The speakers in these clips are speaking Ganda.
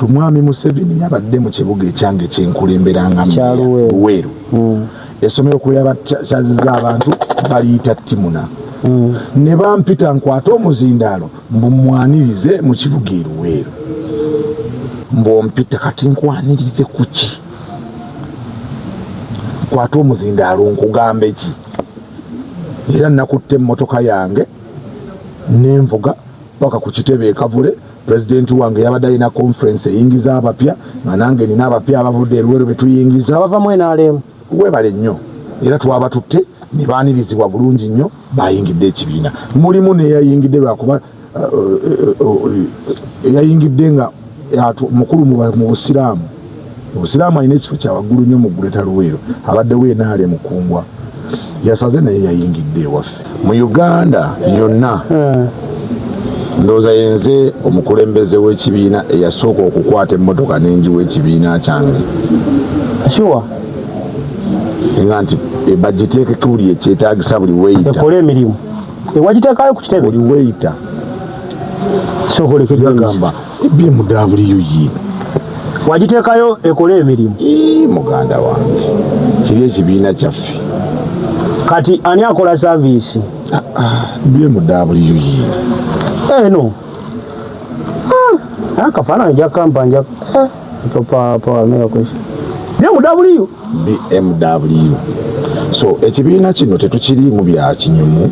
Mwami Museveni yabadde mu kibuga ekyange kyenkulembera nga Luweero. Essomero kwe yabakyaziza abantu baliyita Timuna. Ne bampita nkwate omuzindaalo mbu mwanirize mu kibuga e Luweero. Mbu ompita kati nkwanirize ku ki? Nkwate omuzindaalo nkugambe ki? Era nakutte emmotoka yange nenvuga paka ku kitebe e Kavule. Pulezidenti wange yabadde alina conference eyingiza abapya, nga nange nina abapya abavudde e Luweero betuyingiza. Abavamu NRM. Webale nnyo, era twabatutte ne baanirizibwa bulungi nnyo, bayingidde ekibiina. Mulimu neyayingidde lwakuba eyayingidde nga mukulu mu Busiraamu. Mu Busiraamu alina ekifo kya waggulu nnyo mu Greater Luweero, abaddewo enaale mukungwa yasaze, naye yayingidde ewaffe mu Uganda yonna. Ndowooza yenze omukulembeze w'ekibiina eyasooka okukwata emmotoka n'enjiwa ekibiina kyange. Sure. Nga nti bagiteekeko buli ekyetaagisa, buli weeyita. Ekole emirimu, ewagiteekayo ku kitebe. Buli weeyita. Sokoleke. Gamba BMW yiino. Wagiteekayo ekole emirimu. Ii, muganda wange, kiri ekibiina kyaffe. Kati ani akola service? BMW yiino. Eno akafaananyi ja kampa nja BMW. BMW. So ekibiina kino tetukiriimu bya kinyumu,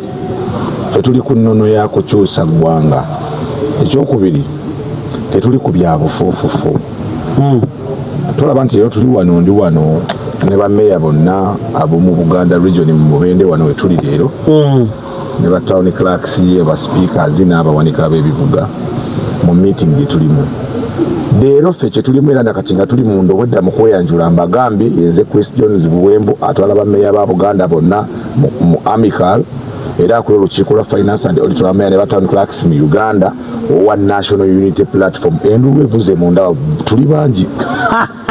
ffe tuli ku nnono ya kukyusa ggwanga. Ekyokubiri, tetuli ku bya bufuufufu. Tolaba nti leero tuli wano, ndi wano ne bameeya bonna ab'omu Buganda region mu Mubende wano we tuli leero, ne ba town clerks, ba speakers n'abawanika b'ebibuga mu meeting gye tulimu leero. Ffe kye tulimu era nakati nga tuli munda, obwedda mu kweyanjula mbagambye yenze Chris Jones Buwembo, atwala bameeya ba Buganda bonna mu amical, era akola olukiiko lwa finance and audit lwa mayor ne ba town clerks mu Uganda, owa National Unity Platform. Enduulu evuze munda, tuli bangi,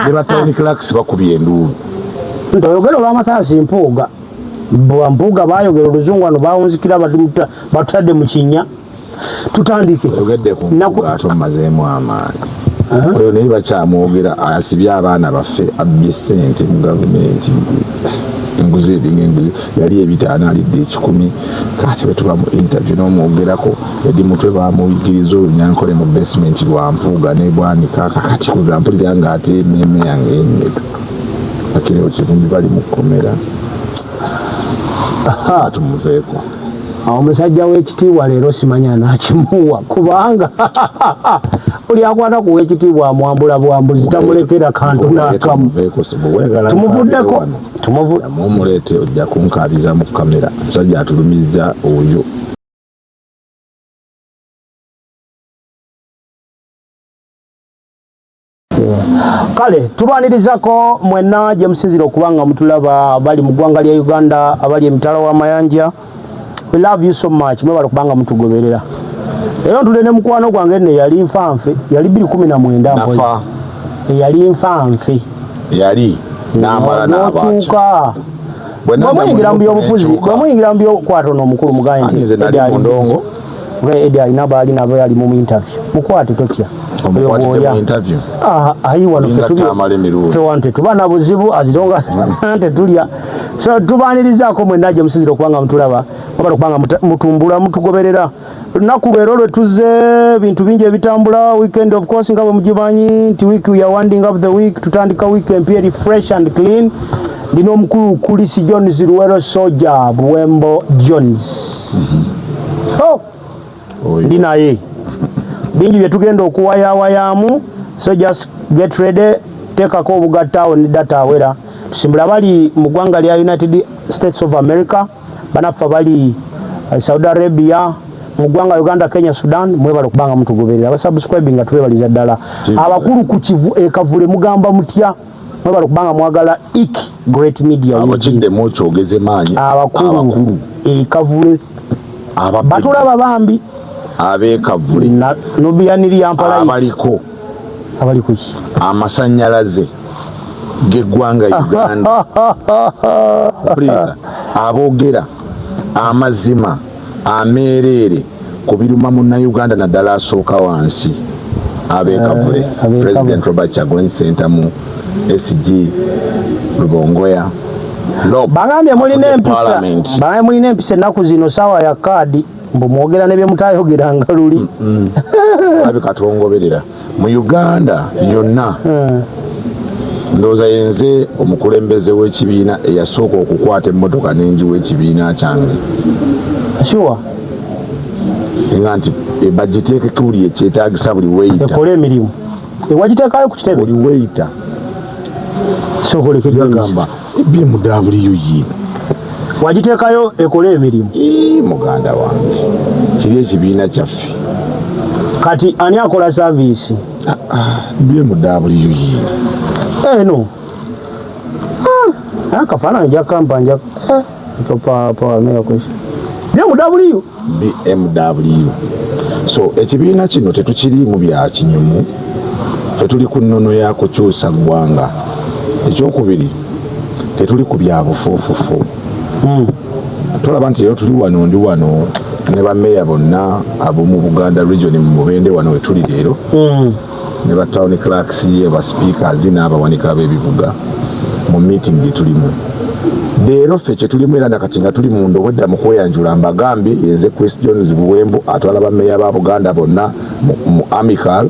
ne ba town clerks bakubye enduulu. Nti oyogera olw'Amathaasi Mpuuga. Bwa Mpuuga bayogera oluzungu wano, bawunzikira, batutadde mu kinnya. Tutandike. Oyogedde ku Mpuuga, ate omumazeemu amaanyi oyo, naye bakyamwogera. Asibye abaana baffe, abbye ssente mu gavumenti, enguzi eringa enguzi yali 50, alidde 100. Kati bwe tuba mu interview n'omwogerako, Eddie Mutwe bamuyigiriza olunyankole mu basement lwa Mpuuga ne Bwanika. Kakati kuga mpulira nga ate emmeeme yange enyega akiriwo Kivumbi bali mu kkomera, tumuveeko. Awo omusajja w'ekitiibwa leero simanya anakimuwa, kubanga buli akwata ku w'ekitiibwa amwambula bwambuzi, tamulekera kantu n'akamu. Tumuvuddeko. Omuleete, ojja kunkabiza mu kamera. Omusajja atulumiza oyo. Kale tubaanirizako mwenna gye musinzira okuba nga mutulaba, bali mu ggwanga lya Uganda, abali emitala w'amayanja, we love you so much. Mwebale kubanga mutugoberera. Leero ntudde ne mukwano gwange nno eyali nfanfe, yali 219. Nafa. Eyali nfanfe. Yali n'amala n'abaata. N'okyuka. Bwe nadda bwe muyingira mu mu byobufuzi, n'enkyuka. Bwe muyingira mu byokwata ono omukulu mugaye nti Ani, nze nali Eddie ali mu ndongo. busy. Eddie alina baali nabo, yali mu interview. Mukwate, totya. Oyo Omukwatidde bw'oya. mu interview. Ah, ayi wano Linga ffe Tamale Mirundi. Ffe wano tetuba na buzibu azironga tetulya. So tubaanirizaako mwenna gye musinzira okuba nga mutulaba, wabala okubanga mutumbula mutugoberera. Lunaku lwero lwe tuzze, ebintu bingi ebitambula. Weekend of course, nga bwe mugimanyi nti week, we are winding up the week, tutandika week empya eri fresh and clean. Ndina omukulu Chris Jones Luwero Soja Buwembo Jones. Oh, Oyo. ndi naye, bingi bye tugenda okuwayawayaamu, so just get ready, teekako obugatta awo ne data awera tusimbula. Abali mu ggwanga lya United States of America, banaffe abali Saudi Arabia, mu ggwanga Uganda, Kenya, Sudan, mwebale okubanga mutugoberera. Abasubscribe nga tubebaliza ddala. Abakulu ku kivu ekavule mugamba mutya? Mwebale okubanga mwagala Ik Great Media Abo UG. Kiddemu okyogeze maanyi. Abakulu Abakulu ekavule batulaba bambi. Ab'ekavule. Nubianiri yampalayi. Abaliko abali kuki? Amasannyalaze g'eggwanga Uganda. Mpuliriza, aboogera amazima ameereere ku biruma munnayuganda, naddala asooka wansi. Abekavule. Ab'e President Robert Kyagulanyi Ssentamu, SG Rubongoya. Bagambye mulina empisa, bagambye mulina empisa ennaku zino, saawa ya kaadi, mbu mwogera ne bye mutayogeranga luli. Alabika tongoberera mu Uganda yonna. Ndowooza yenze omukulembeze w'ekibiina eyasooka okukwata emmotoka n'enjiwa ekibiina kyange. Sure. Nga nti bagiteekeko buli ekyetaagisa, buli weeyita. Ekole emirimu, ewagiteekayo ku kitebe. Buli weeyita. Sokoleke. Bagamba BMW yiino. Wagiteekayo ekole emirimu. Ii, muganda wange, kiri ekibiina kyaffe. Kati ani akola service? BMW yiino. Eno akafaananyi jakampa nja BMW. BMW. So ekibiina kino tetukiriimu bya kinyumu, ffe tuli ku nnono ya kukyusa ggwanga. Ekyokubiri, tetuli ku bya bufuufufu. Tolaba nti leero tuli wano, ndi wano ne bameeya bonna ab'omu Buganda region mu Mubende wano we tuli leero, ne ba town clerks, ba speakers n'abawanika b'ebibuga mu meeting gye tulimu leero. Ffe kye tulimu era nakati nga tuli munda, obwedda mu kweyanjula mbagambye yenze Chris Jones Buwembo, atwala bameeya ba Buganda bonna mu Amical,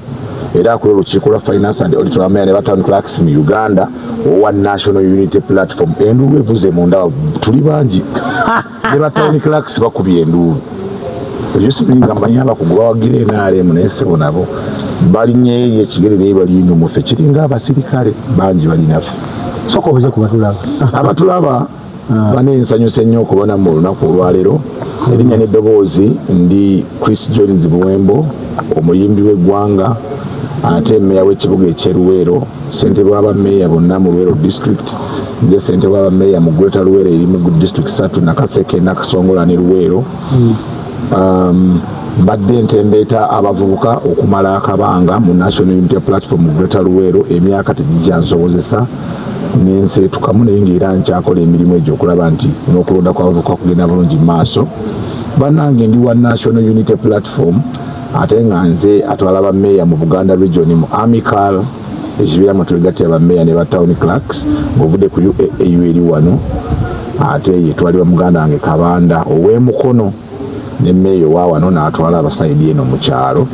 era akola olukiiko lwa finance and audit lwa mayor ne ba town clerks mu Uganda, owa National Unity Platform. Enduulu evuze munda, tuli bangi, ne ba town clerks bakubye enduulu. Ekyo sibinga mmanyi, abakugu bawagira NRM, naye sebo nabo balinnya eri ekigere, naye bali ino muffe, kiringa abasirikale bangi balinaffe. Soka obuze ku batulaba. Abatulaba bane, nsanyuse nnyo okubona mu olunaku olwaleero. Erinnya n'eddoboozi, ndi Chris Jones Buwembo, omuyimbi w'eggwanga ate meeya w'ekibuga eky'e Luweero, ssentebe w'abameeya bonna mu Luweero District. Nze ssentebe w'abameeya mu Greater Luweero, erimu district satu: Nakaseke, Nakasongola ne Luweero. Mbadde ntembeeta abavubuka okumala akabanga mu National Unity Platform mu Greater Luweero. Emyaka tegikyansobozesa nenseetukamu, naye ngaera nkyakola emirimu egyo okulaba nti n'okulonda kw'abavubuka kugenda bulungi mu maaso. Bannange, ndi wa National Unity Platform, ate nga nze atwala bameeya mu Buganda region mu Amical, ekibiina mwe twegattira bameeya ne ba town clerks. Ng'ovudde ku UAAU eri wano, ate yetwalibwa muganda wange Kabanda ow'emukono, ne meeya owa wano n'atwala abasaidi eno mu kyalo.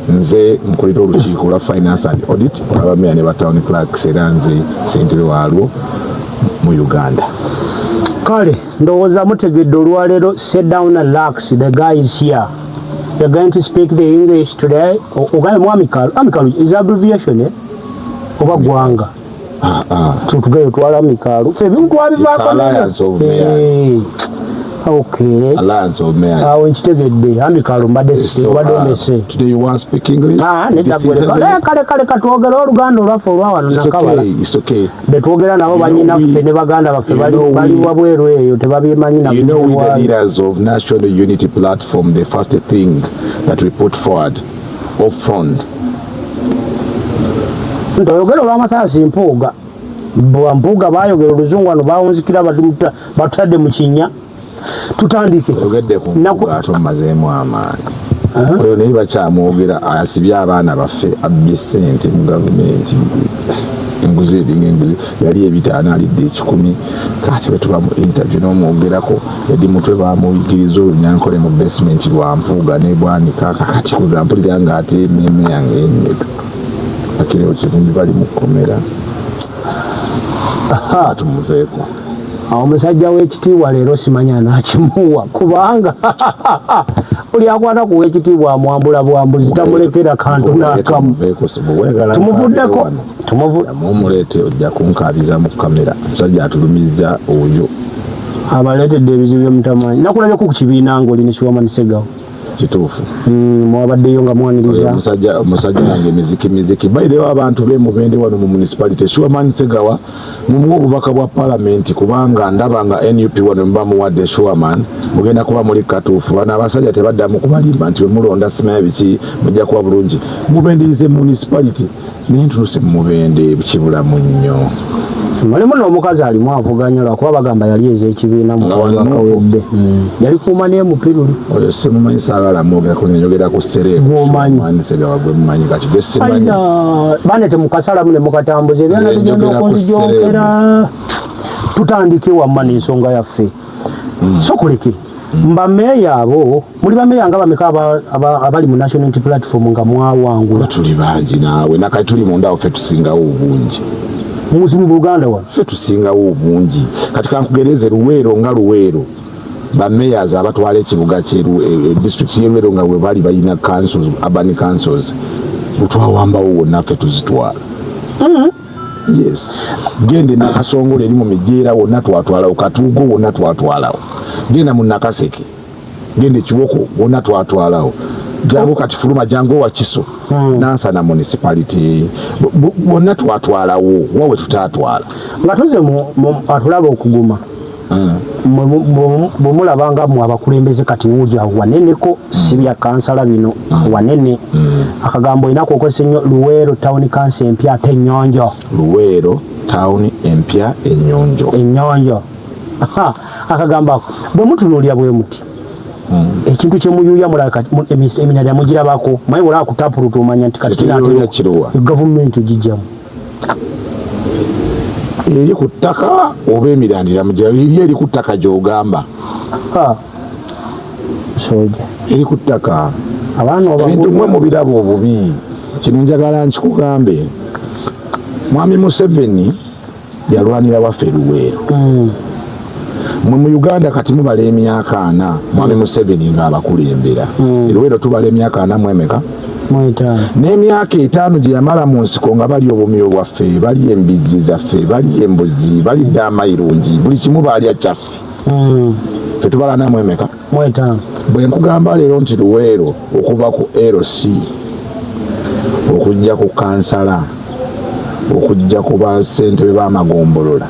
Nze nkulira olukiiko lwa finance and audit olw'abameeya ne ba town clerks, era nze ssentebe waalwo mu Uganda. Kale ndowooza mutegedde olwaleero. Sit down and relax, the guy is here. We're going to speak the English today. Ogaye mu Amical. Amical is abbreviation, eh? Oba gwanga. Tutugayo twala Amical. Ffe ebimu twabivaako. It's Alliance of Mayors. Okay. Alliance of Mayors. Awo nkitegedde. Amical mbadde So, mbadde omese. today you want to speak English? Ah, nedda This gwe. interview? Kale kale kale katwogere oluganda olwaffe olwa wano It's Nakabala. okay. It's okay. Betwogera nabo banyinaffe ne baganda baffe bali wabweru eyo tebabimanyi na You know, with the bwabwe. leaders of National Unity Platform, the first thing that we put forward up front Nti oyogera olw'Amathaasi Mpuuga. Bwa Mpuuga bayogera oluzungu wano bawunzikira, batutadde mu kinnya. Tutandike. Oyogedde ku Mpuuga, ate omumazeemu amaanyi oyo, naye bakyamwogera. Asibye abaana baffe, abbye ssente mu gavumenti, enguzi eringa enguzi, yali 500 alidde 100. Kati bwe tuba mu interview n'omwogerako, Eddie Mutwe bamuyigiriza olunyankole mu basement lwa Mpuuga ne Bwanika. Kakati kwega mpulira nga ate emmeeme yange enyega. Akireo Kivumbi bali mu kkomera, tumuveeko. Awo omusajja w'ekitiibwa leero simanya anakimuwa, kubanga buli akwata ku w'ekitiibwa amwambula bwambuzi, tamulekera kantu n'akamu. Tumuvuddeko. Omuleete, ojja kunkabiza mu kamera. Omusajja atulumiza oyo. Abaleetedde ebizibu byemutamanyi. Nakulabyeko ku kibiina ng'oli ne Kiwamani Segawo. Kituufu. Mwabaddeyo nga mwaniriza. Omusajja wange miziki miziki bairewo abantu bemubende wano mu municipality. Shuaman Segawa mumuwa obubaka bwa palamenti, kubanga ndaba nga NUP wano muba muwadde Shuaman, mugenda kuba muli katuufu. Bano abasajja tebaddamu kubalimba nti bwemulonda simanya biki mujja kuba bulungi. Mubende is a municipality, naye ntunuse mu Mubende kibulamu nnyo. Mulimu n'omukazi alimu avuganya lwakuba bagamba yali ez'ekibiina mu kawedde yali kuuma n'emupiruli. Oyo simumanyi, saagala mwogerako, njogera ku sereebu. Gw'omanyi. Segawa gwe mumanyi kati gwe simanyi. Bane temukasalamu ne mukatambuza ebyana Nze tugenda njogera ku okunzijonkera. Tutandike wamma n'ensonga yaffe. Sokuleke mbameeya abo, muli bameeya nga bameka abali mu National Unity Platform nga mwawangula? Tuli bangi naawe, nakati tuli munda awo, ffe tusingawo obungi. Muzi mu Buganda wano? Ffe tusingawo obungi. Kati kankugereze Luweero, nga Luweero bamayors abatwala ekibuga district y'e Luweero nga bwe bali balina councils, urban councils, bwetwawambawo wonna ffe tuzitwala. Yes, gende Nakasongola eri mu Mijeera wonna twatwalawo, Katuugo wonna twatwalawo, genda mu Nakaseke, genda Ekiwoko wonna twatwalawo. Jangu kati fuluma, jangu Wakiso, Nansana municipality, bonna twatwalawo. Wawe tutatwala? Nga tuze atulaba okuguma. Bwe mulaba nga mmwe abakulembeze kati wuli awo waneneko, si bya kansala bino wanene, akagambo olina kukozesa ennyo, Luweero Town Council empya ate ennyonjo. Luweero Town empya ennyonjo. Ennyonjo. Aha, akagambo ako bwe mutunuulira bwe muti, ekintu kyemuyuya mulaba eminala mugirabako, maye olaba ku taproot omanya nti kati Tetuyuya kiruwa? Gavumenti ogijjamu. Eri ku ttaka oba emirandira mugira eri eri ku ttaka gy'ogamba? Ha. Soja. Eri ku ttaka. Abaana Ebintu mwe mubiraba obubi. Kino njagala nkikugambe, Mwami Museveni yalwanira waffe Luweero. Mwe mu Uganda kati mubala emyaka 40 Mwami Museveni ng'abakulembera. Luweero tubala emyaka 40 mwemeka? 50. N'emyaka 5 gye yamala mu nsiko nga bali obumyo bwaffe, bali embizzi zaffe, bali embuzi, balidde amayirungi, buli kimu baalya kyaffe. Ffe tubala namwemeka? 50. Bwe nkugamba leero nti Luweero okuva ku LC okujja ku kansala, okujja ku basentebe b'amagombolola,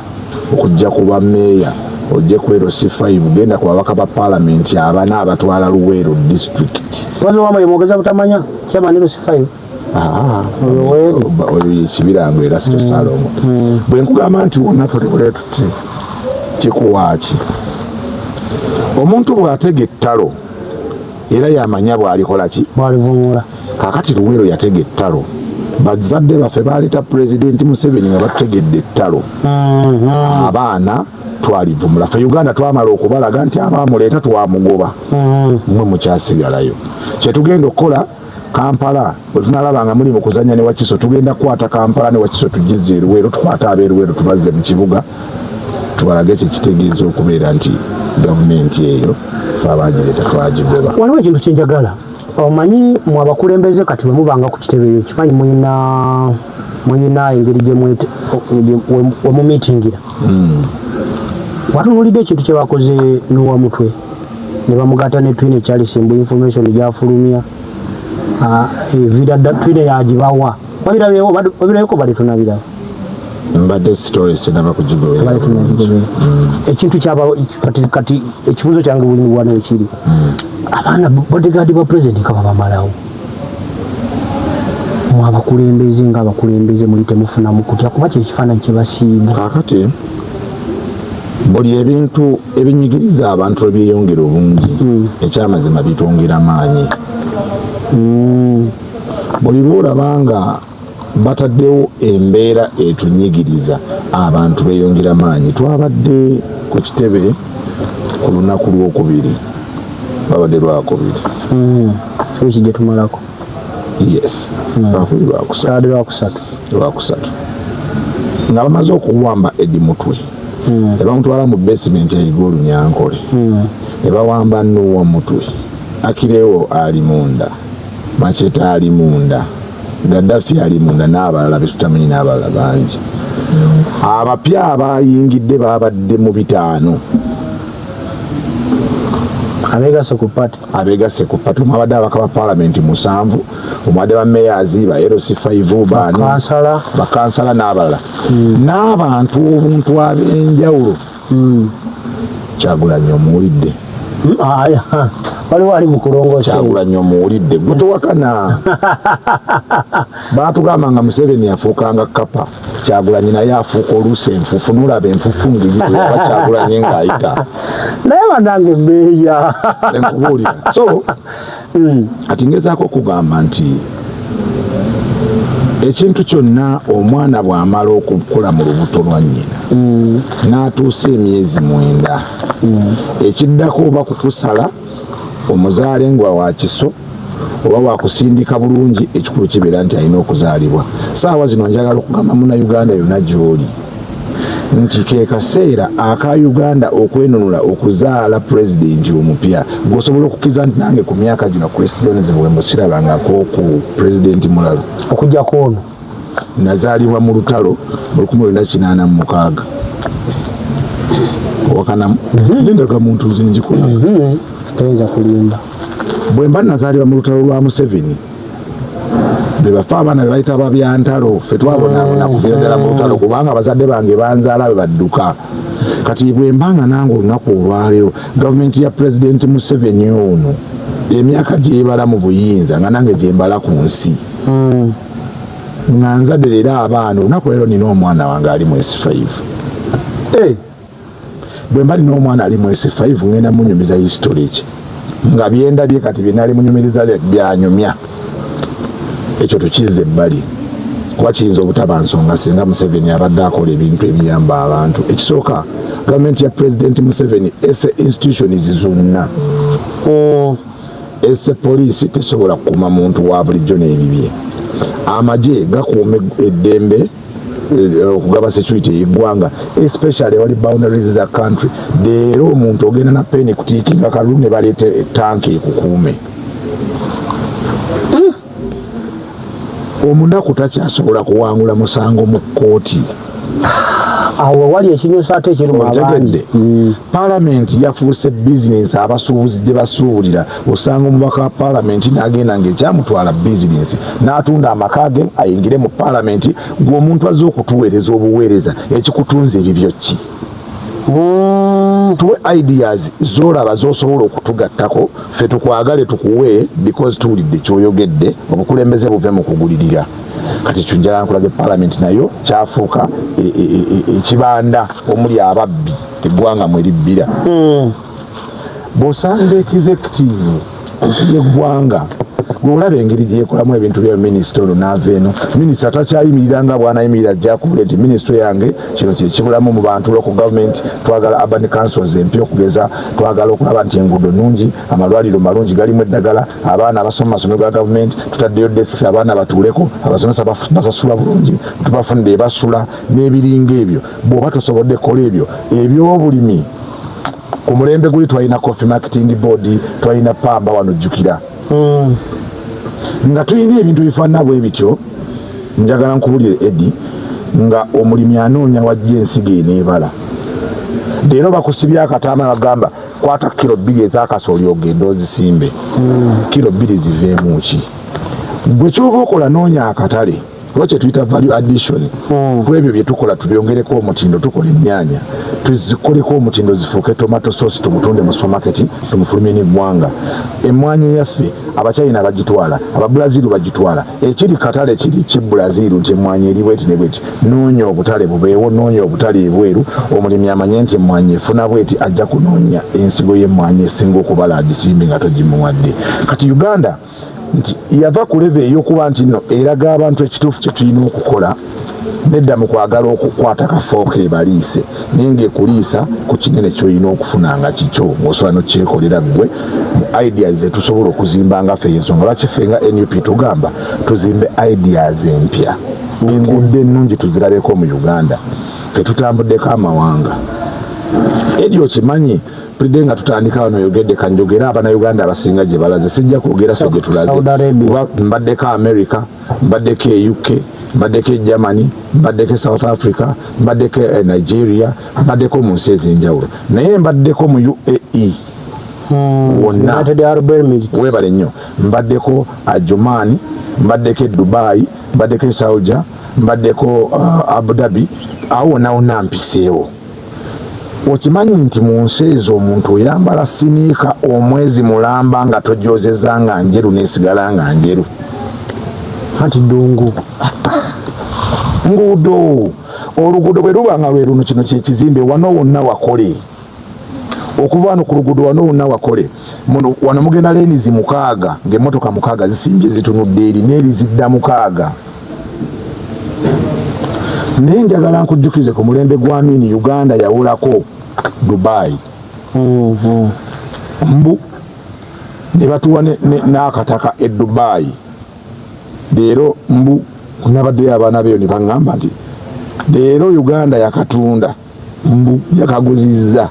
okujja ku bameeya, ojje ku LC5, genda ku babaka ba paalamenti abana abatwala Luweero Disitulikiti. Mpozi wamwe mwogeza butamanya chairman LC5. Ah, Oyo weeri. Oyo yekibirango era sitosalongo. Bwe nkugamba nti wonna tuli bwe tuti, kikuwaaki? Omuntu bw'atega ettalo era yamanya bw'alikola ki? Bwalivumula. Kaakati Luweero yatega ettalo, bazadde baffe baleeta Pulezidenti Museveni nga batutegedde ettalo. Abaana twalivumula ffe. Uganda twamala okubalaga nti abaamuleeta twamugoba. Mmwe mukyasigalayo. Kyetugenda okukola Kampala, bwe tunalaba nga muli mu kuzanya ne Wakiso, tugenda kukwata Kampala ne Wakiso tugizze Eruweero, tukwate ab'Eruweero tubazze mu kibuga, tubalage kyekitegeeza okubeera nti gavumenti eyo fe abagireeta twagigoba. Waliwo ekintu kyenjagala omanyi, mwe abakulembeze kati bwe mubanga ku kitebe eyo, kimanyi muyina engeri gye wemumiitingira. Watunuulidde ekintu kye bakoze n'owamutwe ne bamugatta ne Twine Charles, mbu information gyafulumya evira dda Twine yagibawa. Wabirabyewo? Wabirabeko? Bali tunabiraba. Mbadde story sinaba kugigoberera. Bali tunagigoberera ekintu kyaba kati ekibuuzo kyange buli wano ekiri, abaana bodyguard ba president kaba bamalawo, mwe abakulembeze nga abakulembeze muli temufunamu kutya? Kuba kyekifaananyi kye basiiga. Kaakati buli ebintu ebinyigiriza abantu ebyeyongera obungi, ekyamazima bitwongera maanyi. Buli lwolaba nga bataddewo embeera etunyigiriza, abantu beeyongera maanyi. Twabadde ku kitebe ku lunaku lwokubiri, babadde lwakubiri. Wiiki gye tumalako. Yes, lwakubiri, lwakusatu. Twabadde lwakusatu. Lwakusatu nga bamaze okuwamba Eddie Mutwe ne bamutwala mu basement eyiga Olunyankole, ne bawamba Nuwa Mutwe, Akirewo ali munda, Macheta ali munda, Gaddafi ali munda, n'abalala betutamanyi, n'abalala bangi. Abapya abayingidde babadde mu 5. Abeegase ku party. Abegasse ku party omwabadde ababaka ba paalamenti 7, omwabadde ba mayors, ba LC5 baani, kansala, bakansala n'abalala, n'abantu obuntu ab'enjawulo. Kyagulanyi omuwulidde? Waliwo ali mu kulongoosa. Kyagulanyi omuwulidde, gwe towakana. Baatugamba nga Museveni afuukanga kapa, Kyagulanyi naye afuuka oluusi enfufu, nolaba enfufu ng'eyaba Kyagulanyi ng'ayita. Naye banange meeya. Nkubuulira, so kati ngezaako okugamba nti ekintu kyonna omwana bw'amala okukula mu lubuto lwa nnyina n'atuusa emyezi 9, ekiddako oba kukusala omuzaale nga wa kiso oba wakusindika bulungi, ekikulu kibeera nti alina okuzaalibwa. Saawa zino njagala okugamba Munnayuganda yonna gy'oli nti ke kaseera aka Uganda okwenunula okuzaala pulezidenti omupya. Gweosobola okukkiriza nti nange ku myaka gino Chris Jones Buwembo sirabangako ku pulezidenti mulala okujjako ono. Nazaalibwa mu lutalo mu 1986, owakanamu nendaga muntu nze njikola. Toyinza kulimba. Bwe mba nazaalibwa mu lutalo lwa Museveni, be bafa abaana be bayita babyantalo, ffe twabonaabona kuviira ddala mu lutalo kubanga abazadde bange banzaala bwe badduka. Kati bwe mba nga nange olunaku olwaleero gavumenti ya Pulezidenti Museveni ono emyaka gyebala mu buyinza nga nange gyembala ku nsi nga nzadde leero abaana, olunaku leero nina omwana wange ali mu S5. Bwe mba nina omwana ali mu S5, ngenda munyumiza history ki nga byendabye kati byenali munyumiriza byanyumya? Ekyo tukizza ebbali kuba kiyinza obutaba nsonga singa Museveni abadde akola ebintu ebiyamba abantu. Ekisooka, gavumenti ya Pulezidenti Museveni ese institutions zonna. Ese poliisi, tesobola kukuuma muntu wa bulijjo n'ebibye. Amagye gakuuma eddembe, okugaba security ey'eggwanga, especially wali boundaries za country. Leero omuntu ogenda na peni kutiikinga kalulu ne baleeta tanka ekukuume. Omunaku takyasobola kuwangula musango mu kkooti. Awo wali ekinyusa ate ekiruma abangi. Otegedde? Palamenti yafuuse bizinensi abasuubuzi gye basuubulira. Osanga omubaka wa palamenti n'agenda ng'ekyamutwala bizinensi, n'atunda amaka ge ayingire mu palamenti. Gwe omuntu azze okutuweereza obuweereza, ekikutunza ebibyo ki? Tuwe ideas z'olaba z'osobola okutugattako ffe tukwagale tukuwe because tuwulidde kyoyogedde. Obukulembeze buve mu kugulirira. Kati ekyo njagala nkulage, palamenti nayo kyafuuka ekibanda omuli ababbi, eggwanga mwe libbira. Bw'osanga executive y'eggwanga, gweolaba engeri gyekolamu ebintu bya minisita ono n'ava eno, minisita takyayimirira nga bw'anayimirira ajja kubula nti minisitule yange kino kyekibulamu mu bantu, local government, twagala urban councils empya, okugeza twagala okulaba nti enguudo nungi, amalwaliro malungi galimu eddagala, abaana abasoma masomero ga gavumenti tutaddeyo desks abaana batuuleko, abasomesa basasulwa bulungi, tubafunire ebasula n'ebiringa ebyo. Bw'oba tosobodde kukola ebyo, ebyobulimi, ku mulembe guli twalina Coffee Marketing Board, twalina pamba wano, jjukira nga tulina ebintu bifaanana bwe bityo. Njagala nkubulire Edi, nga omulimi anoonya wajja ensigo eneebala, leero bakusibye akataama, bagamba kwata kilo 2 ezakasooli ogende ozisimbe. Kilo 2 ziveemu ki? Gwe kyoba okola, noonya akatale oba kyetuyita value addition ku ebyo byetukola, tubyongereko omutindo. Tukola ennyaanya, tuzikoleko omutindo zifuuke tomato sauce, tumutunde mu supermarket, tumufulumye n'eggwanga. Emmwanyi yaffe Abachina bagitwala, Ababrazil bagitwala. Ekiri katale kiri ki Brazil nti emmwanyi eri bweti ne bweti. Noonya obutale bubeewo, noonya obutale ebweru, omulimi amanye nti emmwanyi efuna bweti, ajja kunoonya ensigo y'emmwanyi esinga okubala agisimbe nga togimuwadde. Kati Uganda nti yava ku level ey'okuba nti nno eraga abantu ekituufu kye tulina okukola, nedda mu kwagala okukwata kafooko ebaliise, naye ng'ekuliisa ku kinene ky'olina okufuna nga kikyo ng'osobola nokyekolera ggwe mu ideas zetusobola okuzimba nga ffe. Ensonga lwaki ffe nga NUP tugamba tuzimbe ideas empya, enguudo ennungi tuzirabeko mu Uganda. Ffe tutambuddeko amawanga, Edi, okimanyi. Pulidde nga tutandika wano oyogedde, kanjogere Abannayuganda abasinga gye balaze, sijja kwogera ffe gye tulaze. Saudi Arabia. Kuba mbaddeko America, mbaddeko e UK, mbaddeko e Germany, mbaddeko e South Africa, mbaddeko e Nigeria, mbaddeko mu nsi ez'enjawulo, naye mbaddeko mu UAE wonna. United Arab Emirates. Weebale nnyo. Mbaddeko Ajumani, mbaddeko e Dubai, mbaddeko e Sauja, mbaddeko Abu Dhabi, awo wonna wonna mpiseewo. Okimanyi nti mu nsi ezo omuntu oyambala siniika omwezi mulamba nga tojozeza nga njeru nesigala nga njeru? Anti ddungu. Nguudo, oluguudo bwe luba nga lwe luno, kino kyekizimbe wano wonna wakole okuva wano ku luguudo, wano wonna wakole muno wano mugenda lanes 6 ng'emmotoka 6 zisimbye zitunudde eri n'eri zidda 6. Naye njagala nkujjukize, ku mulembe gwa Amini, Uganda yawulako Dubai mbu ne batuwa n'akataka e Dubai. Leero mbu nabaddeyo abaana beeyo ne baŋŋamba nti leero Uganda yakatunda, mbu yakaguzizza,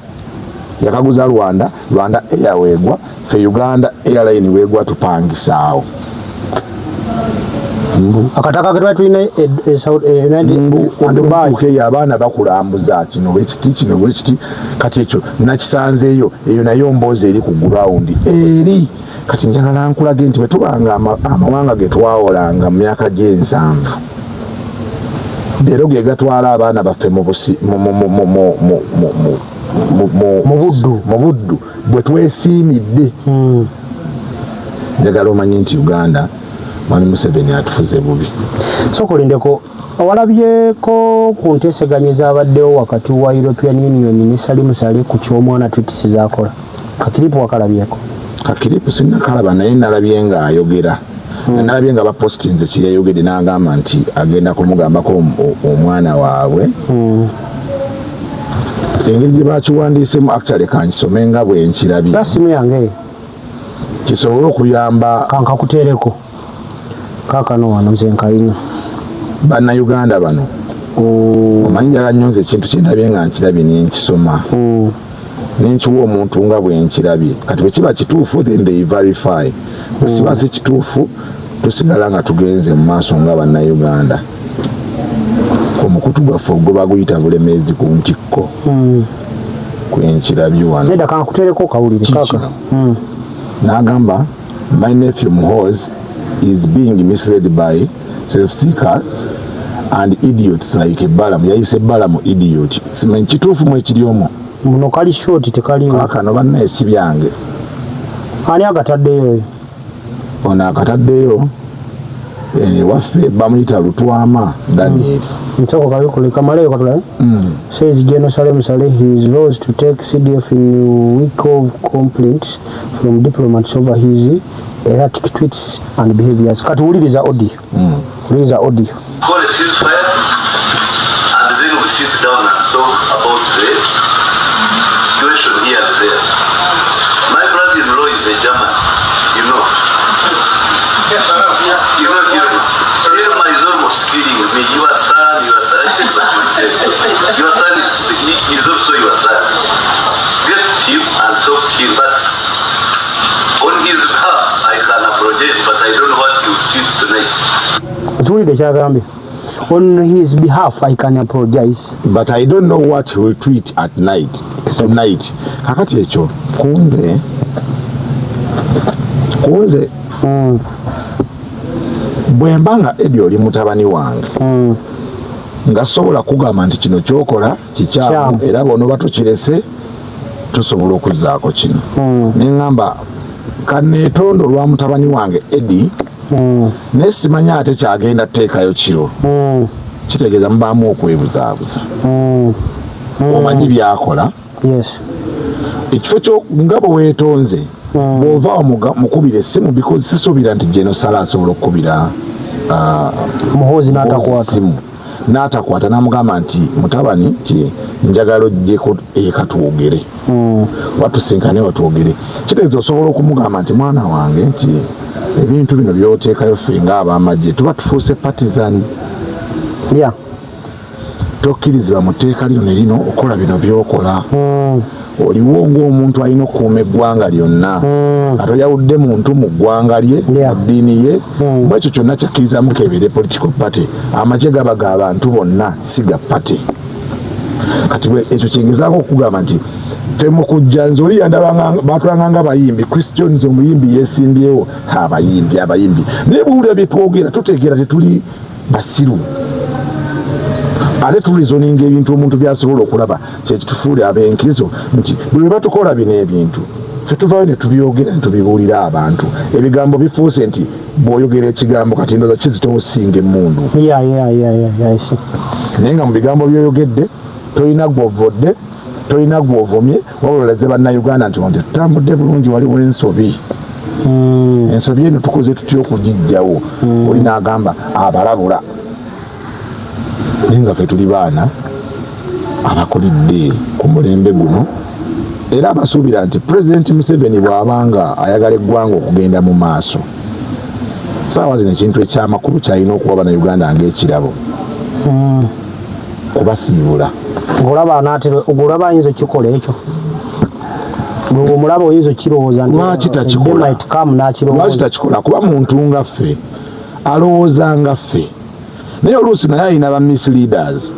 yakaguza Rwanda, Rwanda Airwegwa fe Uganda Airline wegwa tupangisaawo mbu akataka ke twali tulina mbu Dubai. Eyo abaana bakulambuza kino bwekiti, kino bwekiti. Kati ekyo nakisanzeeyo eyo, nayo mboozi eri ku ground eri. Kati njagala nkulage nti bwe tubanga amawanga ge twawolanga mu myaka gy'ensanvu, leero ge gatwala abaana baffe mu busi mu buddu. Mu buddu bwe twesiimidde. Njagala omanye nti Uganda, Mwami Museveni atufuze bubi. Sooka olindeko, walabyeko ku nteeseganya ezabaddewo wakati wa European Union ne Salim Saleh ku ky'omwana tweets zakola? Ka clip wakalabyeko? Ka clip sinnakalaba, naye nalabye ng'ayogera, nalabye nga bapostinze kyeyayogedde, n'agamba nti agenda kumugambako omwana waabwe. Engeri gye bakiwandiisemu, actually kankisome nga bwe nkirabye. Simu yange. Kisobole okuyamba. Kankakuteereko kaakano wano, nze nkayina. Bannayuganda bano, omanyi njala nnyo nze ekintu kyendabye nga nkirabye nenkisoma nenkiwa omuntu nga bwe nkirabye. Kati bwe kiba kituufu, then they verify. Bwe kiba si kituufu, tusigala nga tugenze mu maaso nga Bannayuganda ku mukutu gwaffe ogwo baguyita Bulemeezi ku Ntikko kwenkirabye wano. Nedda, kankuteereko kawulire kaka. Kikino n'agamba, "My nephew Muhoz is being misled by self-seekers and idiots like Balamu." Yayise Balamu idiot. Simanyi kituufu mu ekiri omwo. Muno kali short, tekaliwo. Kaakano bannaye si byange. Ani akataddeyo oyo? Ono akataddeyo waffe bamuyita Lutwama Daniel. Nsoko kabikule kamaleyo katulabe. Says General Salim Saleh he is vows to take CDF in wake of complaints from diplomats over his erratic tweets and behaviors. Kati wuliriza audio. Wuliriza audio. Call a ceasefire and then we sit down and talk about the situation here and there. My brother-in-law is a German. Yes, I know. Yeah. Irma, Irma is almost killing me. Your son, your son. I said, but your son is also your son. Get him and talk to him. But on his behalf, I can apologize, but I don't know what you did tonight. Okiwulidde kyagambye? On his behalf I can apologize. But I don't know what he will tweet at night tonight. Kakati ekyo kunze bwe mba nga Edi oli mutabani wange, nga sobola kugamba nti kino kyokola kikyamu. Kyamu. Era bw'onooba tokirese, tusobola okuzzaako kino. Neŋŋamba kaneetondo olwa mutabani wange Edi, naye simanyi ate kyagenda tuteekayo kiro. Kitegeeza mubaamu okwebuzaabuza. Omanyi byakola. Ekifo kyo nga bwe weetonze, bw'ova mukubira essimu, because sisuubira nti General Saleh asobola okukubira Muhoozi n'atakwata. Essimu n'atakwata, n'amugamba nti mutabani, nti njagala ojjeko eka twogere, watusinkane watwogere. Kitegeeza osobola okumugamba nti mwana wange, nti ebintu bino byoteekayo, ffe ng'abamagye tuba tufuuse partisan. Tokkirizibwa mu tteeka lino ne lino okukola bino byokola. Oliwo ng'omuntu alina okukuuma eggwanga lyonna, nga toyawudde muntu mu ggwanga lye, mu ddiini ye, mu ekyo kyonna kyakkirizamu kebeere political party. Amagye gaba ga bantu bonna, si ga party. Kati bwe ekyo kyengezaako okugamba nti ffe mu kujja, nze oli yandabanga batulanga nga bayimbi. Chris Jones omuyimbi yeesimbyewo, abayimbi abayimbi, naye bwowulira bye twogera, tutegeera tetuli basiru. Ate tureasoninga ebintu omuntu byasobola okulaba, kyekitufuule ab'enkizo nti buli lwe batukola bino ebintu, ffe tuvaayo ne tubyogera ne tubibuulira abantu. Ebigambo bifuuse nti bw'oyogera ekigambo kati ndowooza kizitowa osinga emmundu. Yeah, I see. Naye nga mu bigambo by'oyogedde tolina gw'ovvodde, tolina gw'ovumye, wabula olaze Bannayuganda nti wano tetutambudde bulungi, waliwo ensobi. Ensobi eno tukoze tutya okugiggyawo? Oli n'agamba abalabula, naye nga ffe tuli baana abakulidde ku mulembe guno era abasuubira nti Pulezidenti Museveni bw'abanga ayagala eggwanga okugenda mu maaso, saawa zino ekintu ekyamakulu kyalina okuwa Bannayuganda ng'ekirabo kubasiibula. Ng'olaba anaatera, ng'olaba ayinza okukikola ekyo, gwe omulaba oyinza okukirowooza nti Lwaki takikola? they might come Lwaki n'akirowooza? takikola? Kuba muntu nga ffe, alowooza nga ffe, naye oluusi naye alina ba misleaders.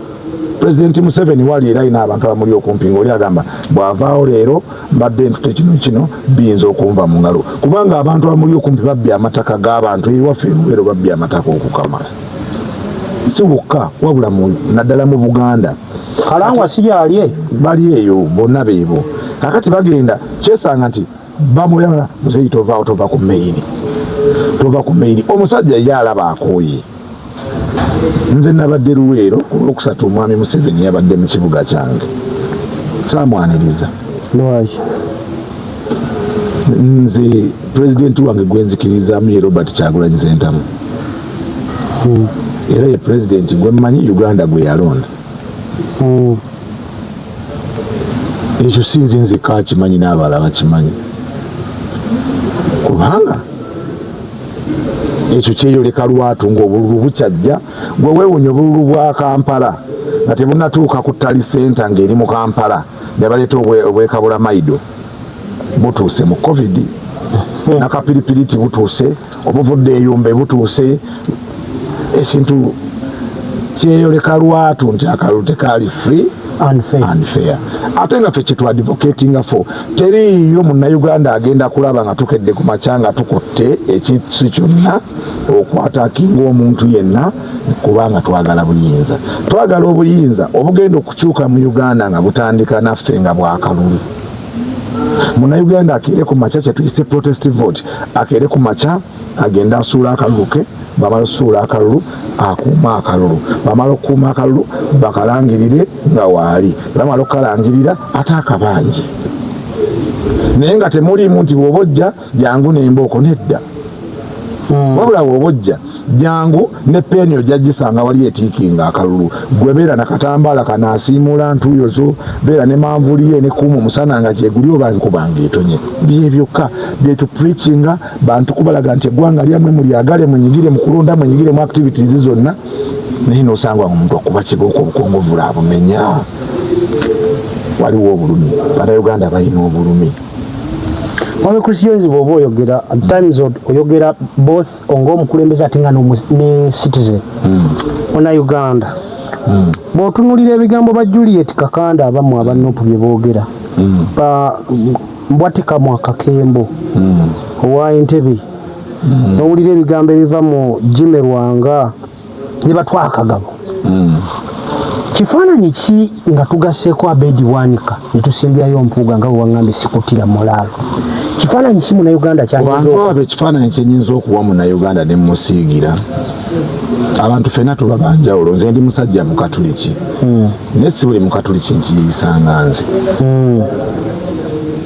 Pulezidenti Museveni wali era alina abantu abamuli okumpi, ngaoli agamba bw'avaawo leero mbadde ntute kino kino biyinza okunva mu ngalo, kubanga abantu abamuli okumpi babbye amataka g'abantu. Ewaffe eruweero babbye amataka okukamala, si wokka wabula naddala mu Buganda. Kalangwa si gyali? Bali eyo bonna beebo. Kakati bagenda kyesanga nti bamulaba, "Muzeeyi, tovaawo, tova ku main, tova ku main." Omusajja ye alaba akooye. Nze nabadde Luweero ku Lwokusatu, omwami Museveni yabadde mu kibuga kyange, saamwaniriza. Lwaki? Nze pulezidenti wange gwenzikirizamu ye Robert Kyagulanyi Sentamu, era ye pulezidenti gwe mmanyi Uganda gwe yalonda. Ekyo si nze nzekka akimanyi, n'abalala bakimanyi, kubanga ekyo kyeyoleka lwatu ng'obululu bukyajja. Gwe weewunya obululu bwa Kampala nga tebunatuuka ku tally center ng'eri mu Kampala, ne baleeta obwekabula maido butuuse mu COVID nakapiripiriti butuuse, obuvudde eyumbe butuuse. Ekintu kyeyoleka lwatu nti akalulu tekaali free and fair. And fair. Ate nga ffe kyetwadvocatinga for, teriiyo Munnayuganda agenda kulaba nga tukedde ku makya nga tukutte ekintu kyonna okwattackinga omuntu yenna, kubanga twagala buyinza. Twagala obuyinza obugenda okukyuka mu Uganda nga butandika naffe, nga bwakalulu. Munnayuganda akeere ku makya, kyetuyise protest vote, akeere ku makya agende asuula akalulu ke. Bamala osuula akalulu, akuuma akalulu. Bamala okukuuma akalulu, bakalangirire nga waali. Bamala okukalangirira, ate akabanje, naye nga temuliimu nti bw'oba ojja jangu nembooko, nedda. Wabula bw'oba ojja jangu ne peeni, ojja gisanga wali etiikinga akalulu. Gwe beera nakatambaala kanaasiimuula ntuuyo zo, beera ne manvuliyo enekuuma omusana nga gyeguli oba nkuba ng'etonye. Bye byokka byetupreachinga bantu, kubalaga nti eggwanga lyammwe, mulyagale, munyigire mu kulonda, munyigire mu activities zonna. Naye nosanga omuntu akuba kibooko, obukongovula abumenya. Waliwo obulumi, Bannayuganda balina obulumi. Mwami Chris Jones, bw'oba oyogera, at times oyogera both ng'omukulembeze ate nga ne citizen muna Uganda. Bw'otunulira ebigambo ba Juliet Kakanda, abamu aba NUP bye boogera, ba Mbwatikamu Akakembo owa Entebe, n'owulira ebigambo ebiva mu Jimmy Lwanga ne batwala Kagabo, kifaananyi ki nga tugasseeko Abedi Bwanika ne tusimbyayo Mpuuga, nga bwe waŋŋambye sikutira mulaalo, kifaananyi ki Munnayuganda kyayinza Bantu abo, ekifaananyi kyenyinza okuwa Munnayuganda ne musiigira, abantu ffenna tuba banjawulo. Nze ndi musajja Mukatuliki, naye si buli Mukatuliki nti yeeyisanga nze.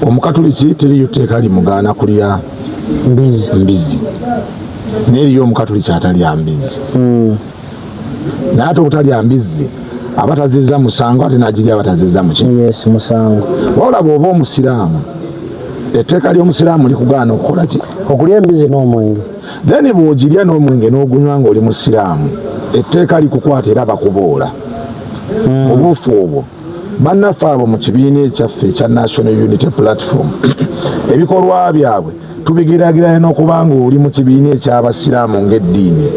Omukatuliki teriyo tteeka limugaana kulya mbizi. Mbizi, naye eriyo Omukatuliki atalya mbizzi. Naye ate obutalya mbizzi aba tazizza musango, ate n'agirya aba tazizza muki? Yes, musango. Wabula bw'oba Omusiraamu, etteeka ly'Omusiraamu likugaana okukola ki? Okulya embizi n'omwenge. Then bw'ogirya n'omwenge n'ogunywa ng'oli Musiraamu, etteeka likukwata era bakuboola. Obuufu obwo bannaffe abo mu kibiina ekyaffe ekya National Unity Platform, ebikolwa byabwe tubigeraageranya n'okuba nga oli mu kibiina eky'Abasiraamu ng'eddiini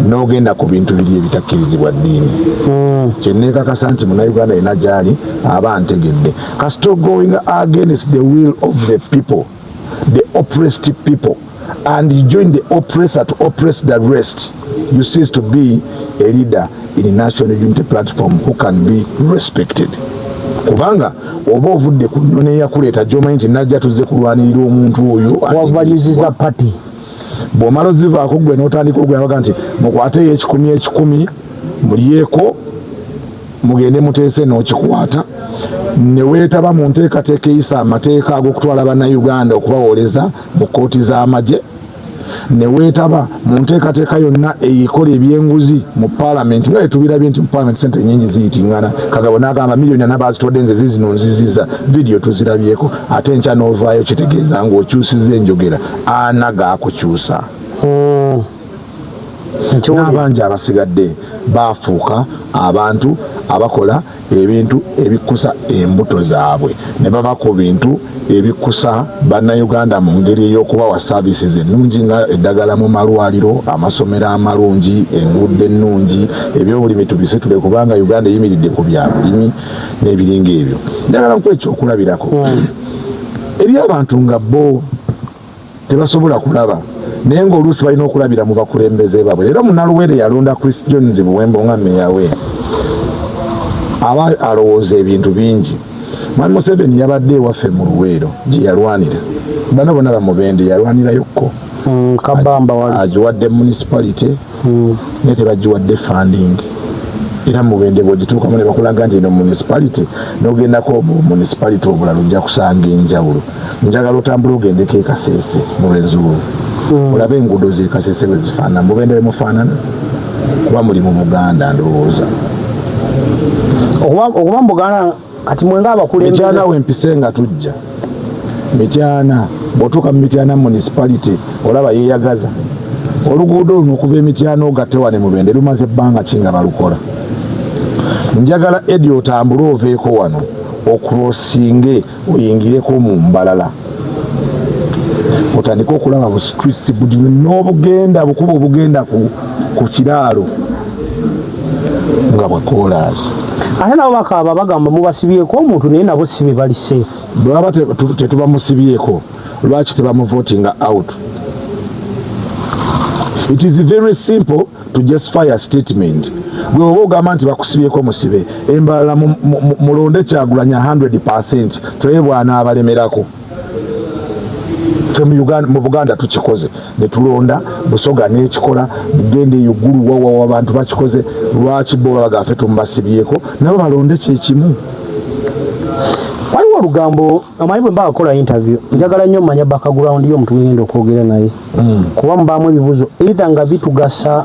n'ogenda ku bintu biri ebitakkirizibwa ddiini. Kyenneekakasa nti Munnayuganda yenna gy'ali aba ntegedde, kasita going against the will of the people, the oppressed people. and you join the oppressor to oppress the rest, you cease to be a leader in National Unity Platform who can be respected. Kubanga oba ovudde ku nnono eyakuleeta gy'omanyi nti najja tuzze kulwanirira omuntu oyo. Wa values za party. Bw'omala ozivaako gwe n'otandika ogwe nti mukwateyo 100 100 mulyeko mugende muteese, n'okikwata ne weetaba mu nteekateeka eyisa amateeka ag'okutwala Bannayuganda okubawoleza mu kkooti z'amagye, ne weetaba mu nteekateeka yonna ekola ebyenguzi mu paalamenti, nga tubirabye nti mu paalamenti sente nyingi ziyitiŋŋana. Kagabo n'agamba miliyoni 4 bazitwadde, nze zizino nziziza, vidiyo tuzirabyeko. Ate enkya n'ovaayo, kitegeeza ng'okyusiza enjogera, ana gaakukyusa. N'abangi abasigadde bafuuka abantu abakola ebintu ebikkusa embuto zaabwe, ne baba ku bintu ebikkusa Bannayuganda mu ngeri ey'okubawa services ennungi nga eddagala mu malwaliro, amasomero amalungi, enguudo ennungi, ebyobulimi tubisitule kubanga Uganda eyimiridde ku bya bulimi n'ebiringa ebyo. Njagala nkuwa ekyokulabirako. Eri abantu nga bo tebasobola kulaba, naye ng'oluusi balina okulabira mu bakulembeze baabwe. Era Munaluweere yalonda Chris Jones Buwembo nga meya we, aba alowooza ebintu bingi. Mwami Museveni yabadde ewaffe mu Luweero gye yalwanira, bano bonna bamubende yalwanirayokko. Kabamba wali. Agiwadde municipality naye tebagiwadde funding. Era Mubende bwogituukamu ne bakulaga nti eno municipality, n'ogendako mu municipality obulala ojja kusanga enjawulo. Njagala otambule ogendeko e Kasese mu Rwenzururu, olabe enguudo z'e Kasese bwe zifaanana, Mubende bwe mufaanana, kuba muli mu Buganda ndowooza. Okuba mu Buganda kati mwenga abakulembeze. Mityana wempise nga tujja Mityana, bw'otuuka mu Mityana municipality olaba yeeyagaza oluguudo luno okuva Emityana ogatte wane Mubende, lumaze ebbanga ki nga balukola? Njagala edi otambule oveeko wano ocrossinge oyingireko mu Mbalala, otandike okulaba bu streets budi n'obugenda bukuba obugenda ku kiraalo nga bwa koolaasi. Ate nabo bakaaba bagamba mubasibyeko omuntu, naye nabo si be bali safe. Bwe baba tetubamusibyeko, lwaki tebamuvotinga out? It is very simple to justify a statement. Gwe oba ogamba nti bakusibyeko musibe embalala, mulonde Kyagulanya 100, tulabe bw'anaabalemerako. Ffe mu Uganda, mu Buganda tukikoze ne tulonda, Busoga n'ekikola, bugenda eyo Ggulu wawawa abantu bakikoze. Lwaki bo babaga ffe tumubasibyeko, nabo balonde kyekimu? Waliwo olugambo. Omanyi bwe mba akola interview njagala nnyo mmanya background y'omuntu gwengenda okwogera naye, kuba mubaamu ebibuuzo either nga bitugasa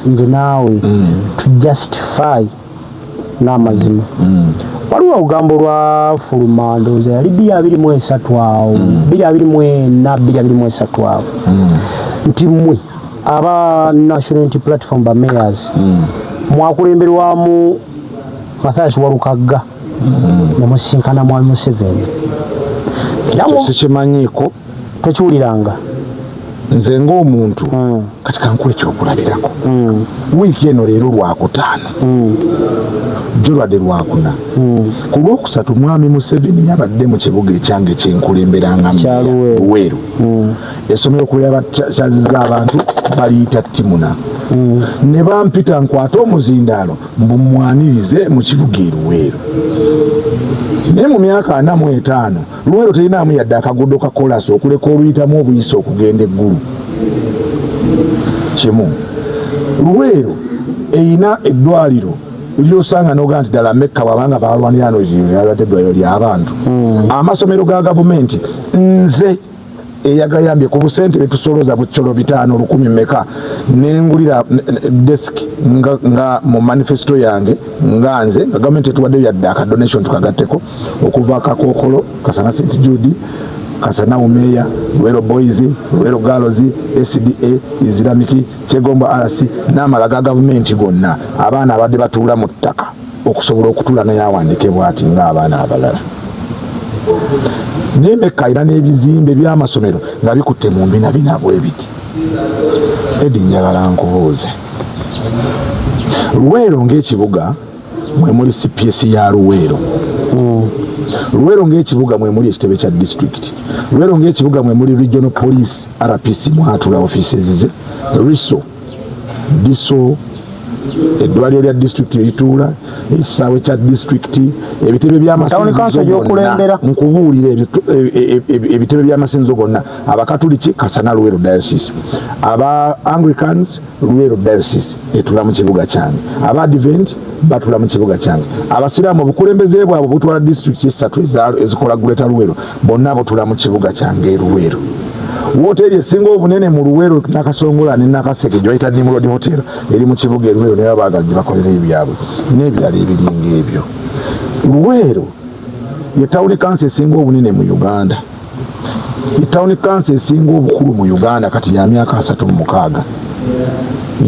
nze naawe to justify n'amazima. Waliwo olugambo lwafuluma, ndowooza yali 2023 awo, 2024, 2023 awo, nti mmwe aba National Unity Platform ba mayors mwakulemberwamu Mathias Walukagga ne musinkana Mwami Museveni era Ekyo sikimanyiiko. Tokiwuliranga? Nze ng'omuntu, kati kankuwa ekyokulabirako. Wiiki eno, leero Lwakutaano, jjo lwadde Lwakuna, ku Lwokusatu Mwami Museveni yabadde mu kibuga ekyange kyenkulemberanga. Kya Luweero. Luweero, essomero kwe yabakyaziza abantu baliyita Timuna, ne bampita nkwate omuzindaalo mbu mwanirize mu kibuga e Luweero. Naye mu myaka 45 Luweero terinaamu yadde akaguudo ka kolasi okuleka oluyitamu obuyisa okugenda eggulu kimu. Luweero erina eddwaliro lyosanga nogaa nti ddala Mekka bwabanga balwanira no yabadde eddwaliro ly'abantu. Amasomero ga gavumenti nze eyagayambye ku busente betusolooza bukyolo 500 1,000 meka, nengulira desk nga mu manifesto yange nga nze nga gavumenti etuwaddeyo yadde akadonation tukagatteko okuva Kakookolo, Kasana St Jude, Kasana Umeya, Luwero Boys, Luwero Girls, SDA, Islamic, Kyegombo RC n'amala ga gavumenti gonna, abaana abadde batuula mu ttaka okusobola okutuula naye awandike bwati ng'abaana abalala. Naye Mekka era n'ebizimbe by'amasomero nga bikutte mu mbinabina bwe biti. Edi, njagala nkubuuze, Luweero ng'ekibuga mwe muli CPS ya Luweero. Luweero ng'ekibuga mwe muli ekitebe kya disitulikiti. Luweero ng'ekibuga mwe muli regional police RPC mwatula offices ze, RISO, DISO, eddwaliro lya disitulikiti erituula, ekisaawe kya disitulikiti, ebitebe by'amasinzizo gonna. Nkubuulira ebitebe by'amasinzizo gonna, Abakatuliki Kasana Luweero Diocese, aba Anglicans Luweero Diocese etula mu kibuga kyange, aba Advent batula mu kibuga kyange, Abasiraamu obukulembeze bwabwe butwala disitulikiti essatu ezikola Greater Luweero, bonna butula mu kibuga kyange e Luweero. Woteeri esinga obunene mu Luweero, Nakasongola ne Nakaseke, gye bayita Nimrod Hotel, eri mu kibuga e Luweero, naye baagala gye bakolera ebyabwe n'ebirala ebiringa ebyo. Luweero ye tawuni kanso esinga obunene mu Uganda, ye tawuni kanso esinga obukulu mu Uganda. Kati ya myaka 36.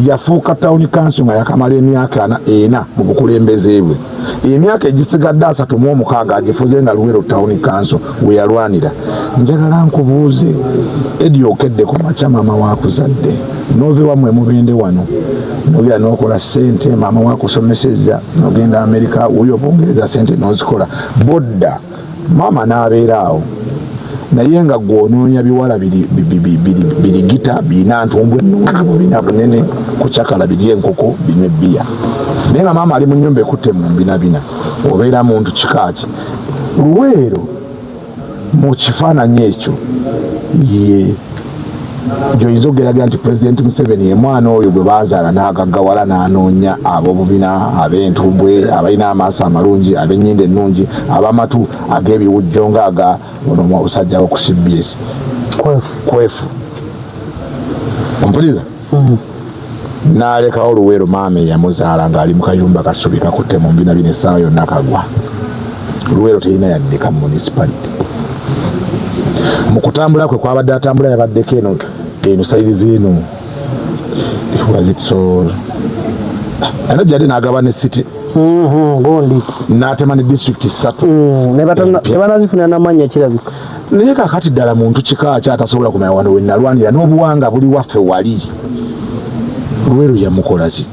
Yafuuka tawuni kanso nga yakamala emyaka 4 mu bukulembeze bwe. Emyaka egisigadde 36 agifuze nga Luweero tawuni kanso we yalwanira. Njagala nkubuuze, Edi, okedde ku makya, maama wakuzadde, nova ewammwe Mubende wano, nogenda nokola sente, maama wakusomesezza, nogenda Amerika, wuyo Bungereza, sente nozikola, bodda maama n'abeera awo, naye nga gwonoonya biwala birigita birina ntumbwe ennungi, bubina bunene kucakala, biri enkoko, binywa ebbiya, naye nga maama ali mu nyumba ekutte mu mbinabina, obeera muntu kikaaki? Luweero mu kifaananyi ekyo ye gyoyinza okugeragira nti Pulezidenti Museveni ye mwana oyo gwe bazaala n'agaggawala, n'anoonya ab'obubina, ab'entumbwe, abalina amaaso amalungi, ab'ennyindo ennungi, ab'amatu ag'ebiwujjo ng'aga ono musajja wo ku CBS. Kwefu. Kwefu, ompuliza? N'alekawo Luweero maama eyamuzaala ng'ali mu kayumba kasubi kakutte mu mbina bino, essaawa yonna kagwa. Luweero terina yadde ka municipality. Mu kutambula kwe kwabadde atambula, yabaddeko eno eno sayirizi eno, was it so alina gyadde n'agaba ne city. Gundi. N'atema ne district ssatu. Empya. Tebanazifunira namanya kirabika. Naye kakati ddala muntu kika ki atasobola kumanya wano we nalwanira n'obuwanga buli waffe wali? Luweero yamukola ki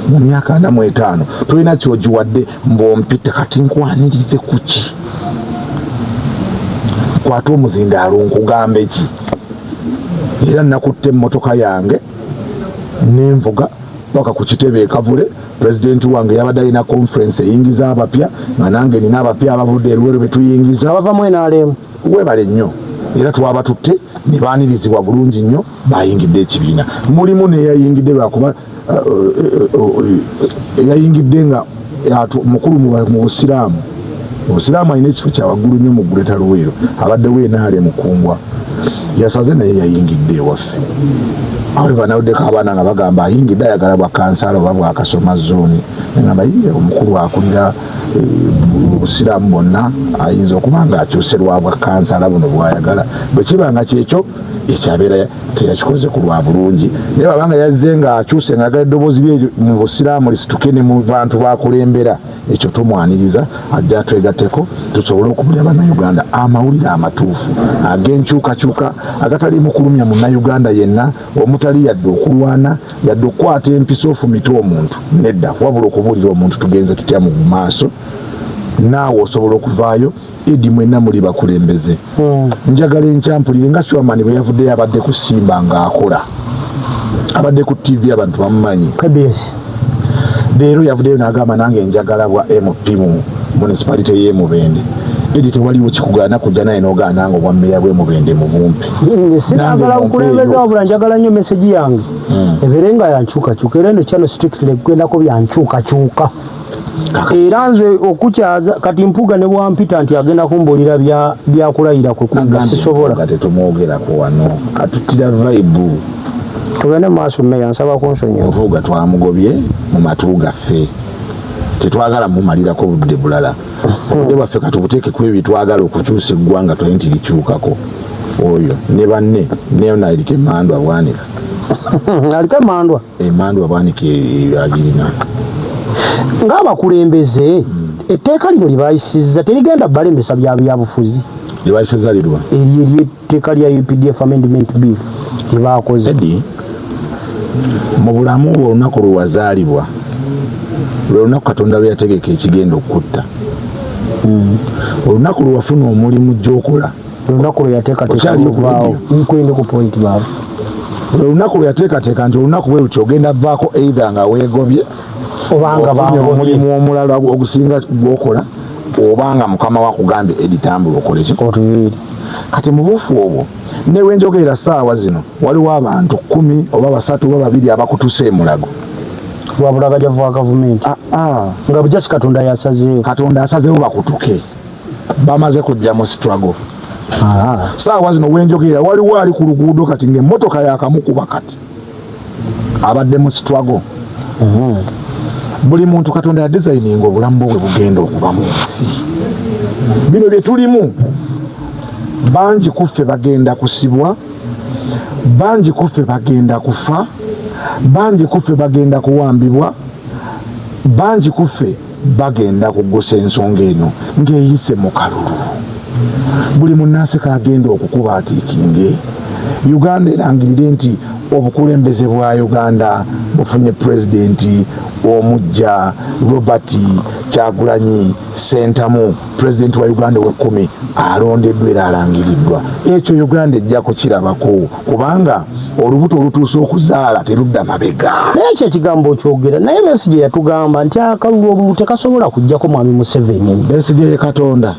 mu myaka 45? Tolina kyogiwadde mbwompita. Kati nkwanirize kuki? Kwata omuzindaalo nkugambe ki? Era nakutte emmotoka yange nenvuga paka ku kitebe ekavule. Pulezidenti wange yabadde alina conference eyingiza abapya, nga nange nina abapya abavudde eruweero betuyingiza. Abavamu NRM. Webale nnyo. Era twabatutte ne baanirizibwa bulungi nnyo, bayingidde ekibiina. Mulimu neyayingidde lwakuba eyayingidde nga mukulu mu busiraamu. Obusiraamu alina ekifo kya waggulu nnyo mu Greater Luweero, abaddewo enaale mukungwa yasaze, naye yayingidde ewaffe. However, nawuddeko abaana nga bagamba ayingidde ayagala bwa kansala oba bwakasoma zooni. Ngamba ye omukulu akulira mu busiraamu bwonna ayinza okuba nga akyuse lwa bwa kansala buno bwayagala. Bwe kiba nga kyekyo, ekyo abeera teyakikoze ku lwa bulungi, naye bwabanga yazze nga akyuse nga ayagala eddoboozi lye mu busiraamu lisituke ne mu bantu bakulembera, ekyo tumwaniriza, ajja atwegatteko tusobole okubulira Bannayuganda amawulire amatuufu ag'enkyukakyuka, agataliimu kulumya Munnayuganda yenna, omutali yadde okulwana, yadde okukwata empisa ofumite omuntu, nedda, wabula okubuulira omuntu tugenze tutya mu maaso. Naawe osobola okuvaayo. Edi, mwenna muli bakulembeze. Njagala enkyampulire nga Chairman bwe yavuddeyo, abadde ku Simba ng'akola, abadde ku TV, abantu bamumanyi. KBS. Leero yavuddeyo n'agamba nange njagala bwa MP mu municipality y'e Mubende. Edi, tewaliwo kikugaana kujja naye n'ogaana nga obwa mmeeya bw'e Mubende mu bumpe. Sinagala Nange bukulembeze, mumpeeyo. Wabula njagala nnyo message yange ebeere nga yankyukakyuka, era eno kyano strictly kugendako byankyukakyuka. Era nze okukyaza kati Mpuga ne bwampita nti agenda kumbuulira byakulayira kwe kudda, sisobola. Nga tetumwogerako wano, atutira vibe. Tugende mu maaso. Meya, nsaba kunsonyiwa. Mpuuga twamugobye mu matu gaffe, tetwagala mumalirako budde bulala. Obudde bwaffe katubuteeke ku ebyo twagala okukyusa eggwanga, twali nti likyukako. Oyo ne banne neyona eriko emandwa bwanika. Aliko emandwa. Emandwa bwanika agirina. Ng'abakulembeze, etteeka lino lyebayisizza terigenda balemesa bya byabufuzi? Lyebayisizza lirwa? Eryo eryetteeka lya UPDF Amendment Bill lyebakoze. Edi, mu bulamu bwe, olunaku lwe wazaalibwa lwe lunaku Katonda lwe yategeka ekigenda okukutta. Olunaku lwe wafuna omulimu gy'okola, olunaku lwe yateekateeka Okyaliyo ku okuvaawo. radio? Nkwindi ku point baaba. Olunaku lwe yateekateeka nti olunaku bwe lutyo ogenda vaako, either nga weegobye, obanga ofunye bangobye, omulimu omulala ogusinga gwokola, oba nga mukama wakugambye editambula okole ki? Otuviire. Kati mu buufu obwo newenjogerera saawa zino waliwo abantu 10 oba 3 oba 2 abakutuse emulago. Lwabulagajavu wa gavumenti. Ah, nga bujasi Katonda yasazeewo. Katonda asazeewo bakutuke, bamaze kujja mu struggle. Saawa zino wenjogerera waliwo ali ku luguudo kati ng'emmotoka yakamukuba, kati abadde mu struggle. Buli muntu Katonda yadesigninga obulamu bwe bwe bugenda okuba mu nsi. Bino bye tulimu, bangi kuffe bagenda kusibwa, bangi kuffe bagenda kufa, bangi kuffe bagenda kuwambibwa, bangi kuffe bagenda kugusa ensonga eno ng'eyise mu kalulu. Buli munnansi kagenda okukuba atiikinge Uganda erangirire nti obukulembeze bwa Uganda bufunye pulezidenti omujja, Robert Kyagulanyi Sentamu, pulezidenti wa Uganda ow'ekkumi, alondeddwa era alangiriddwa. Ekyo Uganda ejja kukirabako, kubanga olubuto olutuuse okuzaala terudda mabega. Naye ekyo ekigambo okyogera, naye Besigye yatugamba nti akalulu olulu tekasobola kujjako mwami Museveni. Besigye ye Katonda?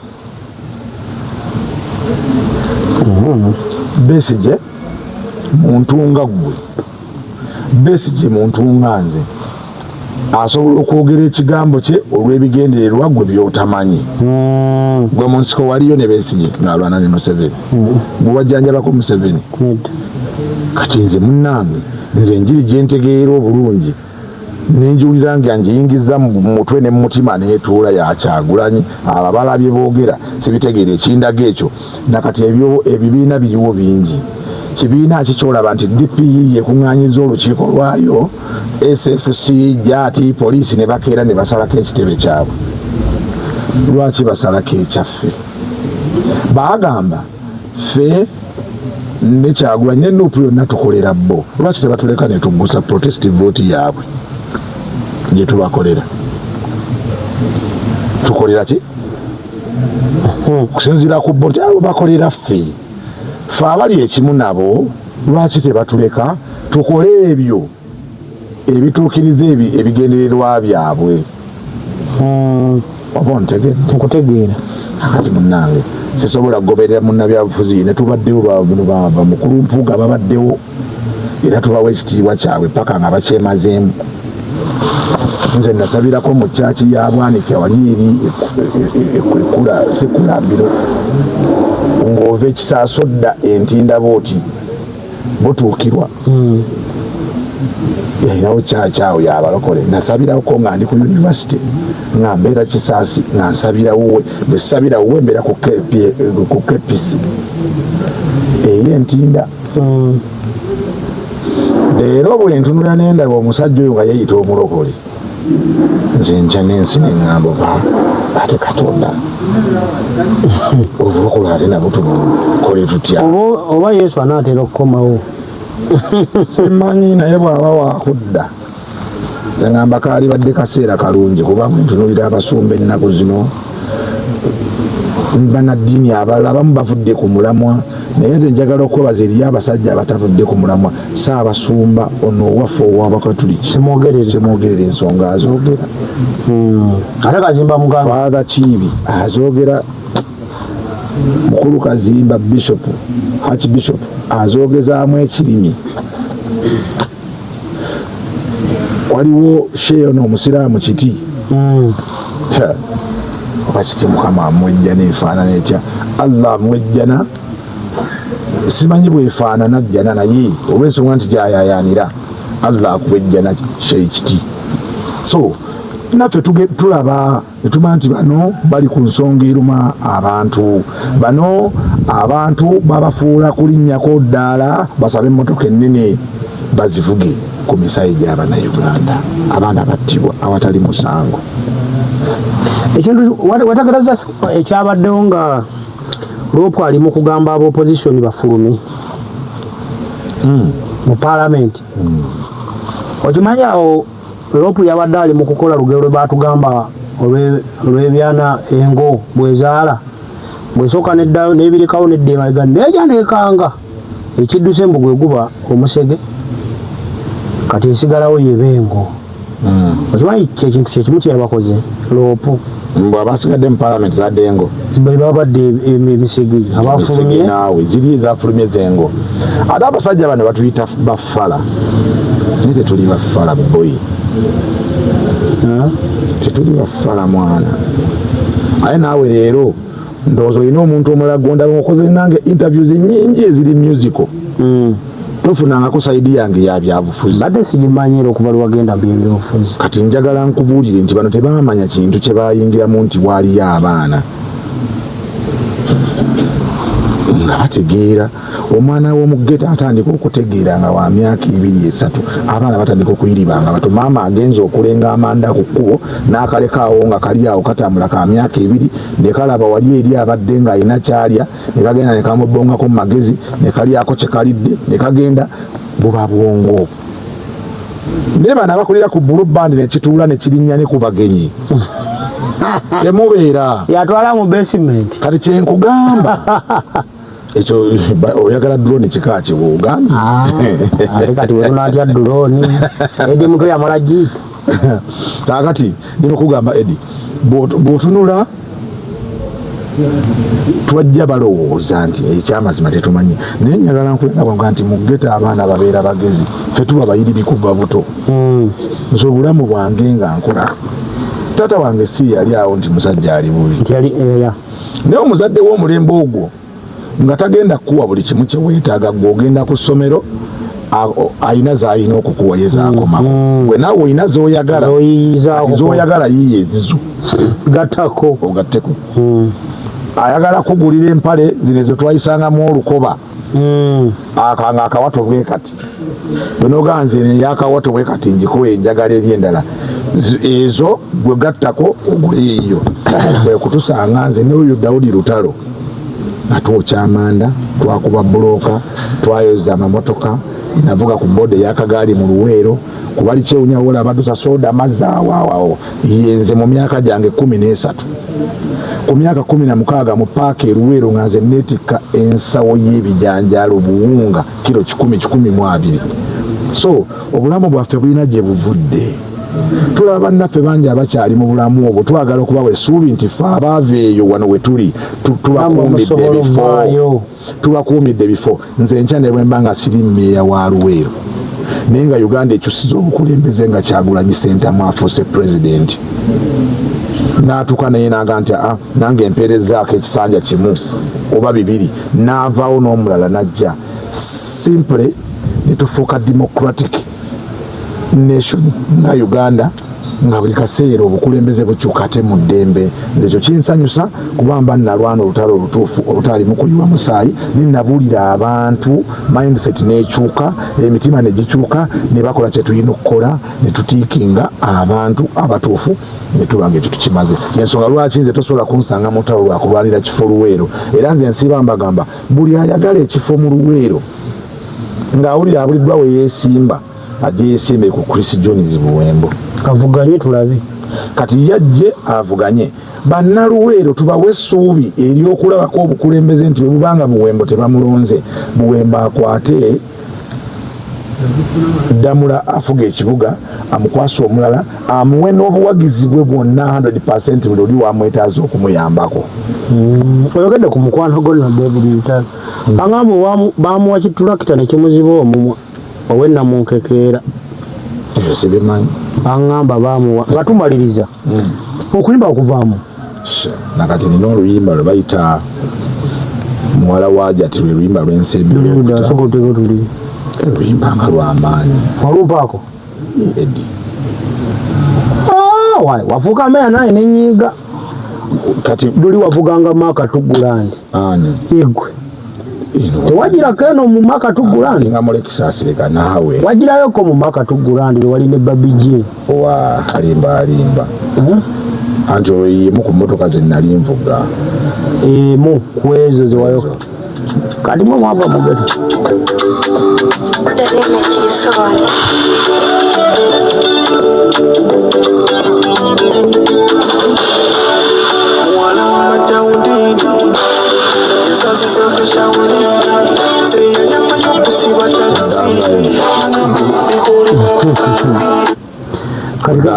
Besigye muntu nga ggwe, Besigye muntu nga nze, asobola okwogera ekigambo kye olw'ebigendererwa gwe by'otamanyi. Gwe mu nsiko waliyo ne Besigye ng'alwana ne Museveni? Gwe wajjanjabako Museveni? Nedda. Kati nze munnange, nze enjiri gye ntegeera obulungi nenjiwulira nga ngiyingiza mu mutwe ne mumutima neetuula yakyagulanyi. Abo abalabye boogera sibitegeera ekindaga ekyo. Nakati ebyo ebibiina biriwo bingi. Kibiina ki kyolaba nti DPE yekuŋŋaanyiza olukiiko lwayo, SFC jaati poliisi ne bakeera ne basalako ekitebe kyabwe? Lwaki basalako ekyaffe? Baagamba ffe ne Kyagulanyi ne NUP yonna tukolera bo. Lwaki tebatuleka ne tuggusa protest vote yaabwe gye tubakolera? Tukolera ki okusinziira ku bo? Abo bakolera ffe, ffe abali ekimu nabo. Lwaki tebatuleka tukole ebyo ebituukiriza ebigendererwa byabwe? Oba ontegedde? Nkutegeera. Akati munnange, sisobola kugoberera munnabyabufuzi. Ne tubaddewo bamukulu Mpuuga babaddewo, era tubawa ekitiibwa kyabwe paka nga bakyemazeemu. Nze nasabirako mu kyaki ya Bwanika wali eri ekula sekulambiro, ng'ova ekisaaso dda entinda booti butuukirwa, yalinawo kyaki awo yabalokole. Nasabirako nga ndi ku university, nga mbeera Kisaasi, nga nsabira wuwe. Bwe sabira wuwe mbeera ku KPC eyo entinda. Leero bwe ntunula nendaba omusajja oyo nga yeeyita omulokole, nze nkya n'ensi neŋŋamba, oba ate Katonda obulokole ate nabwo tubukole tutya? Oba Yesu anaatera okukomawo? Simanyi, naye bw'aba wakudda eŋŋamba kaali badde kaseera kalungi, kuba bwe ntunulira abasumba ennaku zino, bannaddiini abalala abamu bavudde ku mulamwa. Naye nze njagala okwebaza eriyo abasajja abatavudde ku mulamwa. Saabasumba ono owaffe ow'Abakatuliki. Semwogerere. Semwogerera ensonga azoogera. Ate Kazimba mugamba. Father Kiibi azoogera, mukulu Kazimba, bishop, archbishop, azoogezaamu ekirimi. Waliwo sheeyo n'omusiraamu kiti. Oba kiti Mukama amuwejjana efaanana etya? Allah amuwejjana, simanyi bwefaanana jjana, naye olw'ensonga nti gyayayaanira Allah akuwejjana sheyi kiti. So naffe tulaba netuma nti bano bali ku nsonga eruma abantu. Bano abantu babafuula kulinnyako ddaala, basabe emmotoka ennene bazivuge ku misayi gy'Abannayuganda. Abaana battibwa awatali musango. Ekintu wetegereza ekyabaddewo nga LOP ali mu kugamba aba opposition bafulume mu paalamenti. Okimanyi awo LOP yabadde ali mu kukola lugero lwe batugamba. Olw'ebyana engo bwezaala bwesooka neddayo n'ebirekawo nedda emabega neja nekanga ekidduse mbu gwe guba omusege kati esigalawo yeba engo. Okimanyi kyekintu kyekimu kyebakoze loopu. Mbu abasigadde mu palamenti zadde engo. Babadde emisege abafulumye. Naawe ziri ezafulumye zengo. Ate abasajja bano batuyita bafala, naye tetuli bafala boyi, tetuli bafala mwana. Aye naawe leero ndowooza olina omuntu omulala gwondaba okoze nange interviews nyingi eziri musical, tofunangako side yange ya byabufuzi. Mbadde sigimanyi era okuva lwewagenda mu byebyobufuzi. Kati njagala nkubuulire nti bano tebamanya kintu kye bayingiramu, nti waaliyo abaana nga bategeera. Omwana w'omu ghetto atandika okutegeera nga wa myaka 2, 3. Abaana batandika okuyiriba nga bato. Maama agenza okulenga amanda ku kkubo n'akalekaawo nga kali awo katambula ka myaka 2, ne kalaba wali eri abadde ng'alina kyalya, ne kagenda ne kamubongako mu magezi, ne kalyako kye kalidde ne kagenda. Buba bwongo. Naye bano abakulira ku Blue Band ne kituula ne kirinnya ne ku bagenyi temubeera. Yatwala mu basement. Kati kyenkugamba ekyo, oyagala drone kika ki bwogambye? Ah, ate kati wetunatya drone, Eddie Mutwe yamala jiita. Kakati ndinokugamba Eddie, bw'otunula twajja balowooza nti ekyamazima tetumanyi, naye njagala nkuleka nti mu ghetto abaana babeera bagezi. Ffe tuba bayiribi kuva buto. Nze obulamu bwange nga nkola, taata wange si yali awo nti musajja ali bubi, nti yali eya. Naye omuzadde w'omulembe ogwo nga tagenda kukuwa buli kimu kyeweetaaga. Gwe ogenda ku ssomero, alina z'alina okukuwa ye zaakomako, gwe naawe olina z'oyagala. Zoyiyizaako. Kati z'oyagala yiiyo ezizo. Gattako. Ogatteko. Ayagala kugulira empale zino ezo twayisangamu olukoba, akanga akawato bwe kati, bwenogaa nze eyakawato bwe kati njikuwe, njagala eri endala. Ezo gwe gattako ogule eyo. Kwe kutusanga nze n'oyo Dawudi Lutalo nga twokya amanda, twakuba bulooka, twayoza amamotoka, navuga ku boda eyakagaali mu Luweero kubali kyewunya wola abadusa soda amazzi awo awo. Yenze mu myaka gyange 13, ku myaka 16 mu paaka e Luweero nga nze neetikka ensawo y'ebijanjaalo, buwunga kiro 100, 120. So obulamu bwaffe bulina gye buvudde. Tulaba bannaffe bangi abakyali mu bulamu obwo, twagala okubawa essuubi nti ffe abaava eyo wano we tuli tubakuumidde musobola ebifo. ovaayo. Tubakuumidde ebifo. Nze enkya ne bwe mba nga siri mmeeya wa Luweero, naye nga Uganda ekyusiza obukulembeze, nga Kyagulanyi Sentamu afuuse pulezidenti, n'atuuka naye naga nti aa nange empeerezaako ekisanja kimu oba bibiri, n'avaawo n'omulala n'ajja, simply ne tufuuka democratic nation nga Uganda, nga buli kaseera obukulembeze bukyuka ate mu ddembe. Nze ekyo kinsanyusa kuba mba nalwana olutalo olutuufu olutalimu kuyiwa musaayi, ninabuulira abantu, mindset nekyuka, emitima negikyuka, ne bakola kye tulina okukola, ne tutiikinga abantu abatuufu, ne tuba nga ekyo tukimaze. Ensonga lwaki nze tosobola kunsanga mu lutalo lwakulwanira kifo Luweero. Era nze nsiiba mbagamba, buli ayagala ekifo mu Luweero ng'awulira abuliddwa we yeesimba, ajje yeesimbe ku Chris Jones Buwembo. Kavuganye tulabe. Kati yajje avuganye. Bannaluweero tubawe essuubi ery'okulabako obukulembeze nti bwe bubanga Buwembo tebamulonze, Buwembo akwate Ddamula afuga ekibuga, amukwase omulala, amuwe n'obuwagizi bwe bwonna 100 buli oli wamwetaaza okumuyambako. Oyogedde ku mukwano gwo nno David Lutalo, agamba bamuwa kitulakita ne kimuziba omumwa ow'ennamunkekeera. Ebyo sibimanyi. Aŋŋamba bamuwa nga tumaliriza okuyimba okuvaamu. Nakati nina oluyimba lwe bayita Muwala wa Jati, lwe luyimba lwensembye. Soka otege tuli. Oluyimba nga lwamaanyi. Walumpaako. Eddie. Ah, wafuuka meya naye nenyiiga. Kati luli wavuganga Mark Tugulandi. Ani? Igwe tewagirako eno mu Mark Tugulandi? Nga mulekisasireka naawe. Wagirayoko mu Mark Tugulandi lwe wali ne Babije. Wa alimba alimba. Anti olwo yemu ku mmotoka ze nali nvuga. Emu ku ezo zewayo. Kati mwe mwava mu ghetto. The image is on.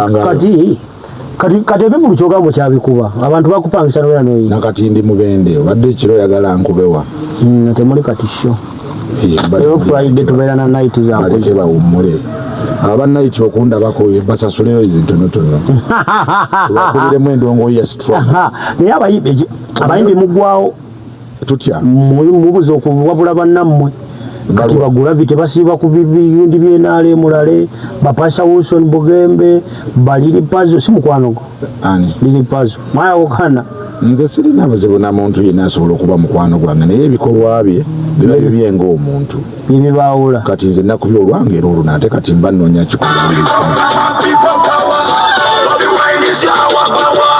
Osanga Kati kati kati ebivulu kyogamba kyabikuba abantu bakupangisa nobeera noyi. Nakati ndi mubende, obadde ekiro oyagala nkubewa? Temuli kati show. Eh, Leero Friday tubeera na night baleke zakuzo. Bawummule aba night okundabako, basasuleyo ezintonotono, bakubiremu endongo ya strong. Naye abayimbi mugwawo. Tutya? Mubuza okuwabula bannammwe kati. Balwa. Bagulavi tebasiiba ku biyundi byenaala emulale, bapasa Wilson Bugembe, baliri Pazo si mukwano gwo? Ani? Liri Pazo mwayawukana. Nze sirina buzibu na muntu yenna, asobola okuba mukwano gwange, naye ebikolwa bye biba bibye ng'omuntu. Byebibaawula. Kati nze nakubye olwange era olwo nate kati mba nnoonya kikolwa. People power. Bobi Wine is our power.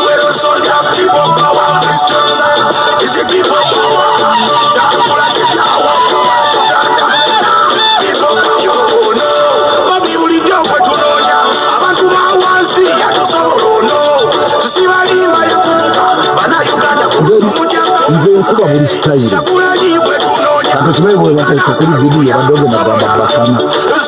We're soldier, people power. Is the people power. Chakula is our power. People power. No. Bobi bulijjo gwe tunoonya. Abantu ba wansi yatusobola ono. Tusibalimba yakubuka. Bannayuganda Nze nkuba buli sitayiro. Kyagulanyi gwe tunoonya. Kati okimanyi bwe bateeka kuli vidiyo badde ogenda kugamba bafana.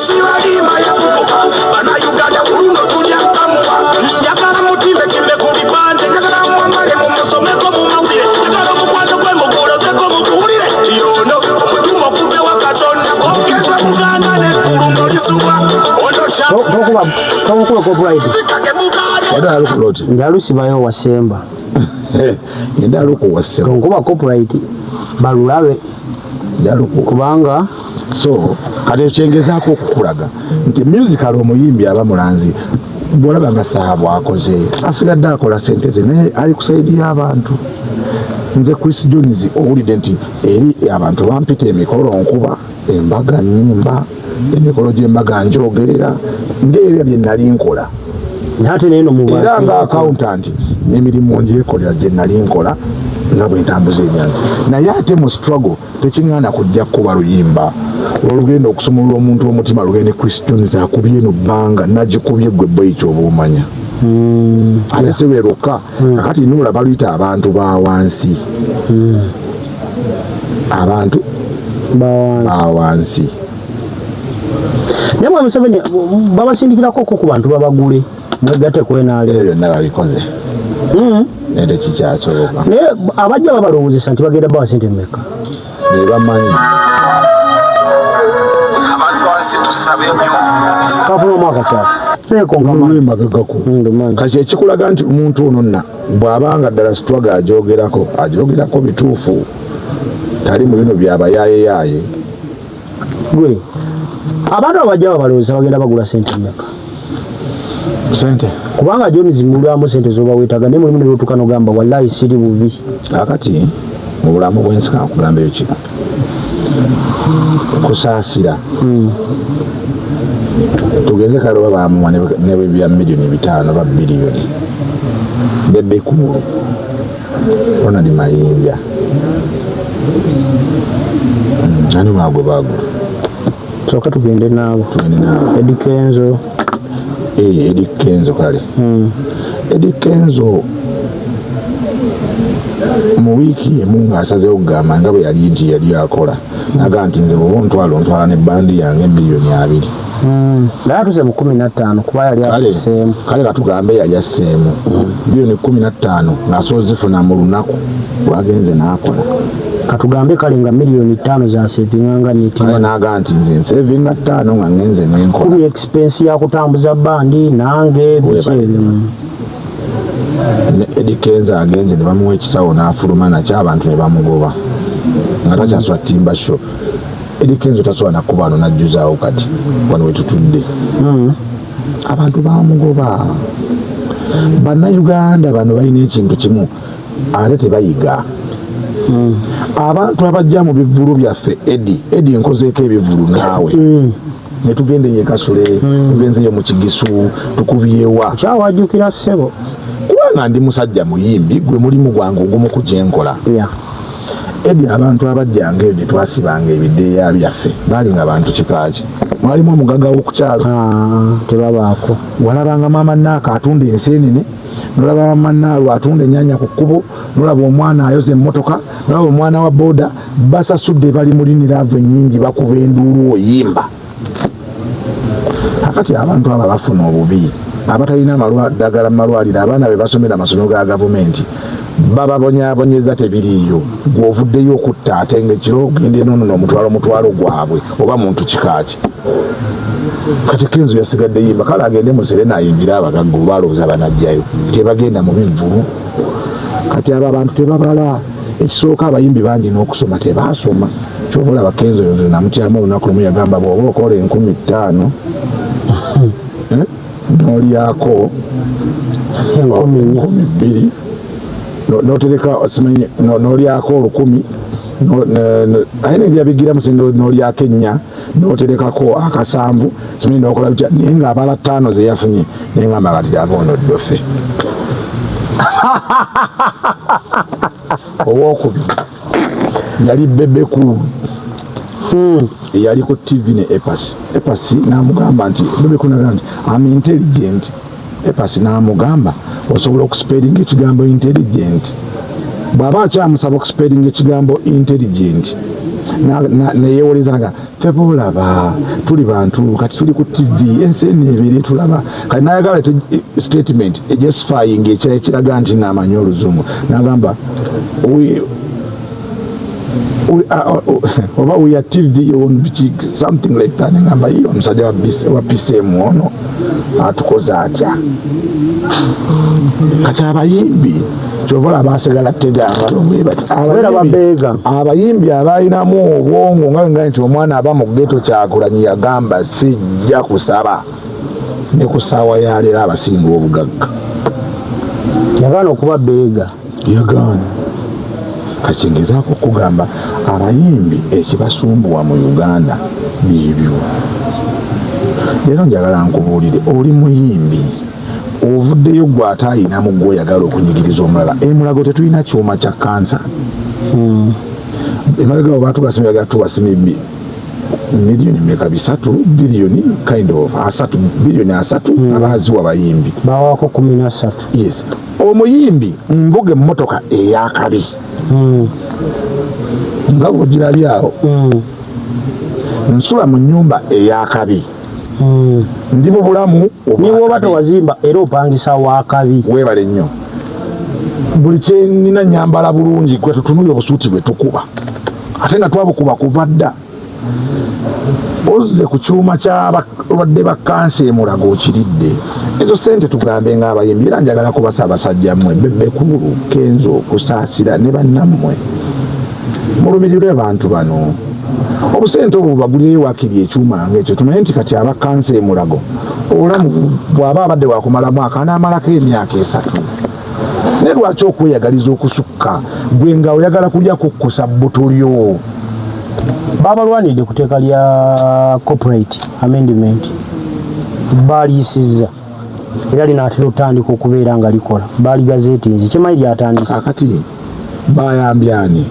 Sibalimba yakubuka. Bannayuganda ku luno tulya kamuwa. Njagala mutimbe timbe ku bipande. Njagala mwambale mumusomeko mu mawulire. Njagala omukwano gwe mugulozeko muguwulire. Yono omutume okube wa Katonda. Ogeza Buganda n'eggulu ng'olisubwa. Ono Tokuba copyright. kyakikake mugaane. Wadde alukola oti? Njalusibayo wasemba. Ngenda alukuwa ssebo. Nkuba copyright balulabe. Njalukuwa. Kubanga So kati ekyengezaako okukulaga nti musical omuyimbi aba mulanzi, bwolaba nga saaha bwakoze asigadde akola sente ze, naye ali ku side y'abantu. Nze Chris Jones owulidde nti eri abantu bampita emikolo, nkuba embaga, nyimba emikolo gy'embaga, njogerera ngaebyo bye nali nkola. Naye ate naye no mu Era nga accountant n'emirimu ngyekolera gye nali nkola nga bwe ntambuza ebyange, naye ate mu struggle tekiŋŋaana kujja kukuba luyimba olugenda okusumulula omuntu omutima, lugende Chris Jones akubye eno bbanga nagikubye gwe boyi kyoba omanya, ate si lwe lwokka. Kakati noola baluyita abantu ba wansi, abantu bawansi. Ba wansi. Naye mwe Museveni babasindikirako ko ku bantu babagule mwegatte ku NRM? Ebyo byonna babikoze naye tekikyasoboka. Naye abajja babalowoozesa nti bagenda bawa sente mmeka? Bebamanyi. Abantu wansi tusabe nnyo. Kafuna omwaka kyafu. Lwemagagako. Kati ekikulaga nti omuntu ono nna bw'abanga ddala struggle ajogerako, ajogerako bituufu, tali mu bino byabayaayeyaye. Gwe abantu abajja babalowooza bagenda bagula sente mmeka? Sente. Kubanga Jones mulwamu sente zoba weetaaga, naye mulimu nelotuuka nogamba wallahi siri bubi. Kakati mu bulamu bw'ensi kankugambeyo kino, kusaasira tugeze kale oba bamuwa ne bya miliyoni 5 ba biliyoni, Bebe Cool, Ronald Mayinja, ani mwagwe bagula? Sooka tugende naabo. Tugende naabo. Eddy Kenzo. Eh, Eddy Kenzo kale. Eddy Kenzo mu wiiki emu ng'asazeewo okugamba nga bwe yali nti yali akola, naga nti nze bw'oba ontwala, ontwala ne bandi yange miliyoni 20. Naye atuze mu 15 kuba yali asuseemu. Kale katugambe yali asseemu biliyoni 15 ng'asobola zifuna mu lunaku lwagenze n'akola. Katugambe kale nga miliyoni 5 zasevinga nga Kale netima. n'aga nti nze nsevinga ttaano nga ngenze nenkola. 10 expense ya kutambuza bandi nange biki Webale. ebyo. Ne Eddy Kenzo agenze ne bamuwa ekisawo n'afuluma nakyo, abantu ne bamugoba nga takyasula timba show. Eddy Kenzo tasobola nakuba wano najjuzaawo kati wano wetutudde. Abantu bamugoba. Bannayuganda bano balina ekintu kimu ate tebayiga. Abantu abajja mu bivulu byaffe, Eddy, Eddy nkozeeko ebivulu naawe netugenda eyo ekasule, tugenzeyo mu Kigisu, tukubyewa. Kyawajjukira ssebo. Kubanga ndi musajja muyimbi, gwe mulimu gwange ogumu ku gyenkola. Eddy, abantu abajjanga eyo gye twasibanga ebideeya byaffe baali nga bantu kikaaki? Mwalimu omugaga w'okukyalo? Ah, tebabaako. Walabanga maama naaka atunda enseenene, nolaba maama naalu atunda ennyanya ku kkubo, nolaba omwana ayoza emmotoka, nolaba omwana wa booda. Basasudde, bali mu liniraavu ennyingi, bakuba enduulu, oyimba. Kakati abantu abo bafuna obubi. Abatalina ddagala mu malwaliro, abaana be basomera amasomero ga gavumenti bababonyabonyeza, tebiriiyo. Gw'ovuddeyo okutta, ate nga ekiro ogenda enono omutwalo omutwalo gwabwe oba muntu kikaaki. Kati Kenzo yasigadde yimba, kale agende mu Serena ayimbire abagagga, oba alowooza banajjayo tebagenda mu bivvulu. Kati abo abantu tebabala. Ekisooka, abayimbi bangi n'okusoma tebasoma. Kyova olaba Kenzo yozo namutyamu. Olunaku lumu yagamba, bw'oba okola 5000, n'olyako 4000, 2000, n'otereka, simanyi, n'olyako 1000, aye neyabigiramu, n'olyako 4, n'oterekako akasanvu, simanyi n'okola bitya, naye ng'abala ttaano ze yafunye. Naye ngamba kati aba ono ddofe. Owokubiri yali Bebe Cool eyali ku TV ne A Pass. A Pass n'amugamba nti, Bebe Cool nagamba nti, "Am intelligent." A Pass n'amugamba, "Osobola okuspellinga ekigambo intelligent?" Bw'aba akyamusaba okuspellinga ekigambo intelligent, neyewoleza naga, "Ffe boolaba tuli bantu, kati tuli ku TV, ensi eno ebeere tulaba." Kati nayagala statement ejustifying ekirala ekiraga nti naamanyi oluzungu, nagamba, oba we are TV on biki, something like that. Ngamba, iyo omusajja wa PCM ono atukoze atya? Kati abayimbi kyova olaba basigala tegangalo bwe bati. Beera babeega. Abayimbi abalinamu obwongo nga nti omwana aba mu ghetto, Kyagulanyi yagamba, "Sijja kusaba ne ku ssaawa ya leero." Abasinga obugagga Yagaana okuba beega. Yagaana. Kati ngezaako okugamba abayimbi ekibasumbuwa mu Uganda byebyo. Leero njagala nkubuulire, oli muyimbi ovuddeyo, gwe ate ayinamu, gwe oyagala okunyigiriza omulala. Emulago tetulina kyuma kya kansa. Emabega wo batugasimiraga tuwasimi miliyoni meka? 3 biliyoni, kind of 30 biliyoni, 30 abaziwa bayimbi. Bawaako 13. Yes, omuyimbi nvuga emmotoka eyakabi nga bwogirabye awo, nsula mu nyumba eyakabi, ndi mu bulamu Niwoba obwakabi. Tewazimba era opangisa wakabi. Weebale nnyo. Buli kyenina, nyambala bulungi. Gwe tutunule obusuuti bwe tukuba, ate nga twabukuba kuva dda. Ozze ku kyuma ky'abalwadde ba kansa emulago okiridde. Ezo sente tugambe ng'abayimbi, era njagala kubasa abasajja mmwe, Bebe Cool, Kenzo, Kusaasira ne bannammwe, mulumirirwe abantu bano. Obusente obwo bubagulireyo wakiri ekyuma ngaekyo, tumanye nti kati aba kansa emulago obulamu bw'aba abadde wakumala mwaka, anaamalako emyaka 3. Naye lwaki okweyagaliza okusukka, gwe nga oyagala kulya kukkusa bbutulyo? Babalwanidde ku teeka lya copyright amendment, baliyisizza era linaatera otandika okubeera nga likola. Baligazetinzi, kimanyi lyatandise. Akati bayambye ani?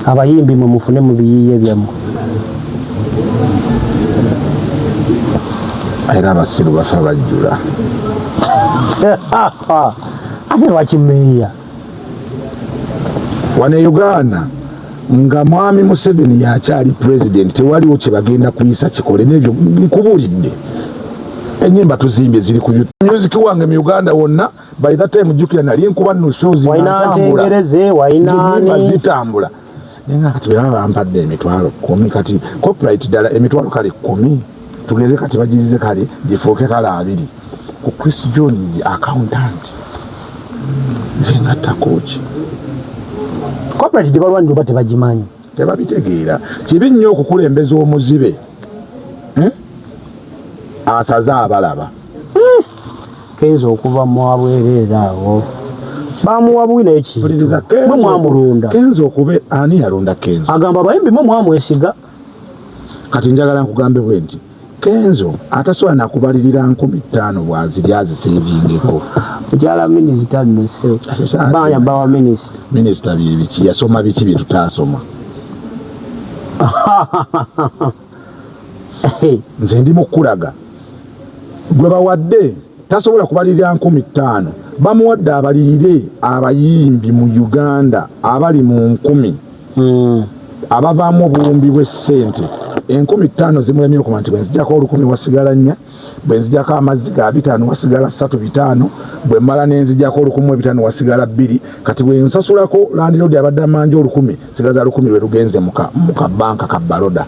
Abayimbi mwe mufune mu biyiiye byammwe. Era abasiru bafa bajjula. Ate lwaki meeya? Wano e Uganda, nga mwami Museveni yakyali president, tewaliwo kyebagenda kuyisa kikole. Nebyo nkubuulidde, enyimba tuzimbye ziri ku YouTube. Music wange mu Uganda wonna, by that time jjukira nali nkuba nno shows. Walina ntambula. Ntengereze walina. Ng'ennyimba Ani? zitambula. Naye nga kati bwebaba bampadde 100,000, kati copyright ddala emitwalo kale 10, tugeze kati bagizize, kale gifuuke kale 20 ku Chris Jones accountant, nze ngattako ki? Copyright gye balwanira oba tebagimanyi? Tebabitegeera. Kibi nnyo okukulembeza omuzibe, eh? Asaze abalaba. Kenzo okuva mwabwereere awo bamuwa bwino ekintu. Mpuliriza. Mwe mwamulonda. Kenzo okube, ani yalonda Kenzo? Agamba abayimbi mwe mwamwesiga. Kati njagala nkugambe bwe nti, Kenzo atasobola nakubalirira 5000 bwaziri azisavingeko. Mukyala minisita nno sebo, banya bawa minisita. Minisita byebiki? Yasoma biki bye tutaasoma? Nze ndi mukulaga gwe bawadde tasobola kubalirira 5000. Bamuwadde abalirire abayimbi mu Uganda abali mu 1000 abavaamu obuwumbi bw'essente. 5000 zimulemye okuma nti bwenzijjako 1000 wasigala 4. Bwe nzijako amazzi ga 500 wasigala 3,500. Bwe mmala ne nzijako 1,500 wasigala 2. Kati bwe nsasulako landlord abadde amanja 1,000, sigaza 1,000 lwe lugenze mu kabanka ka Baroda.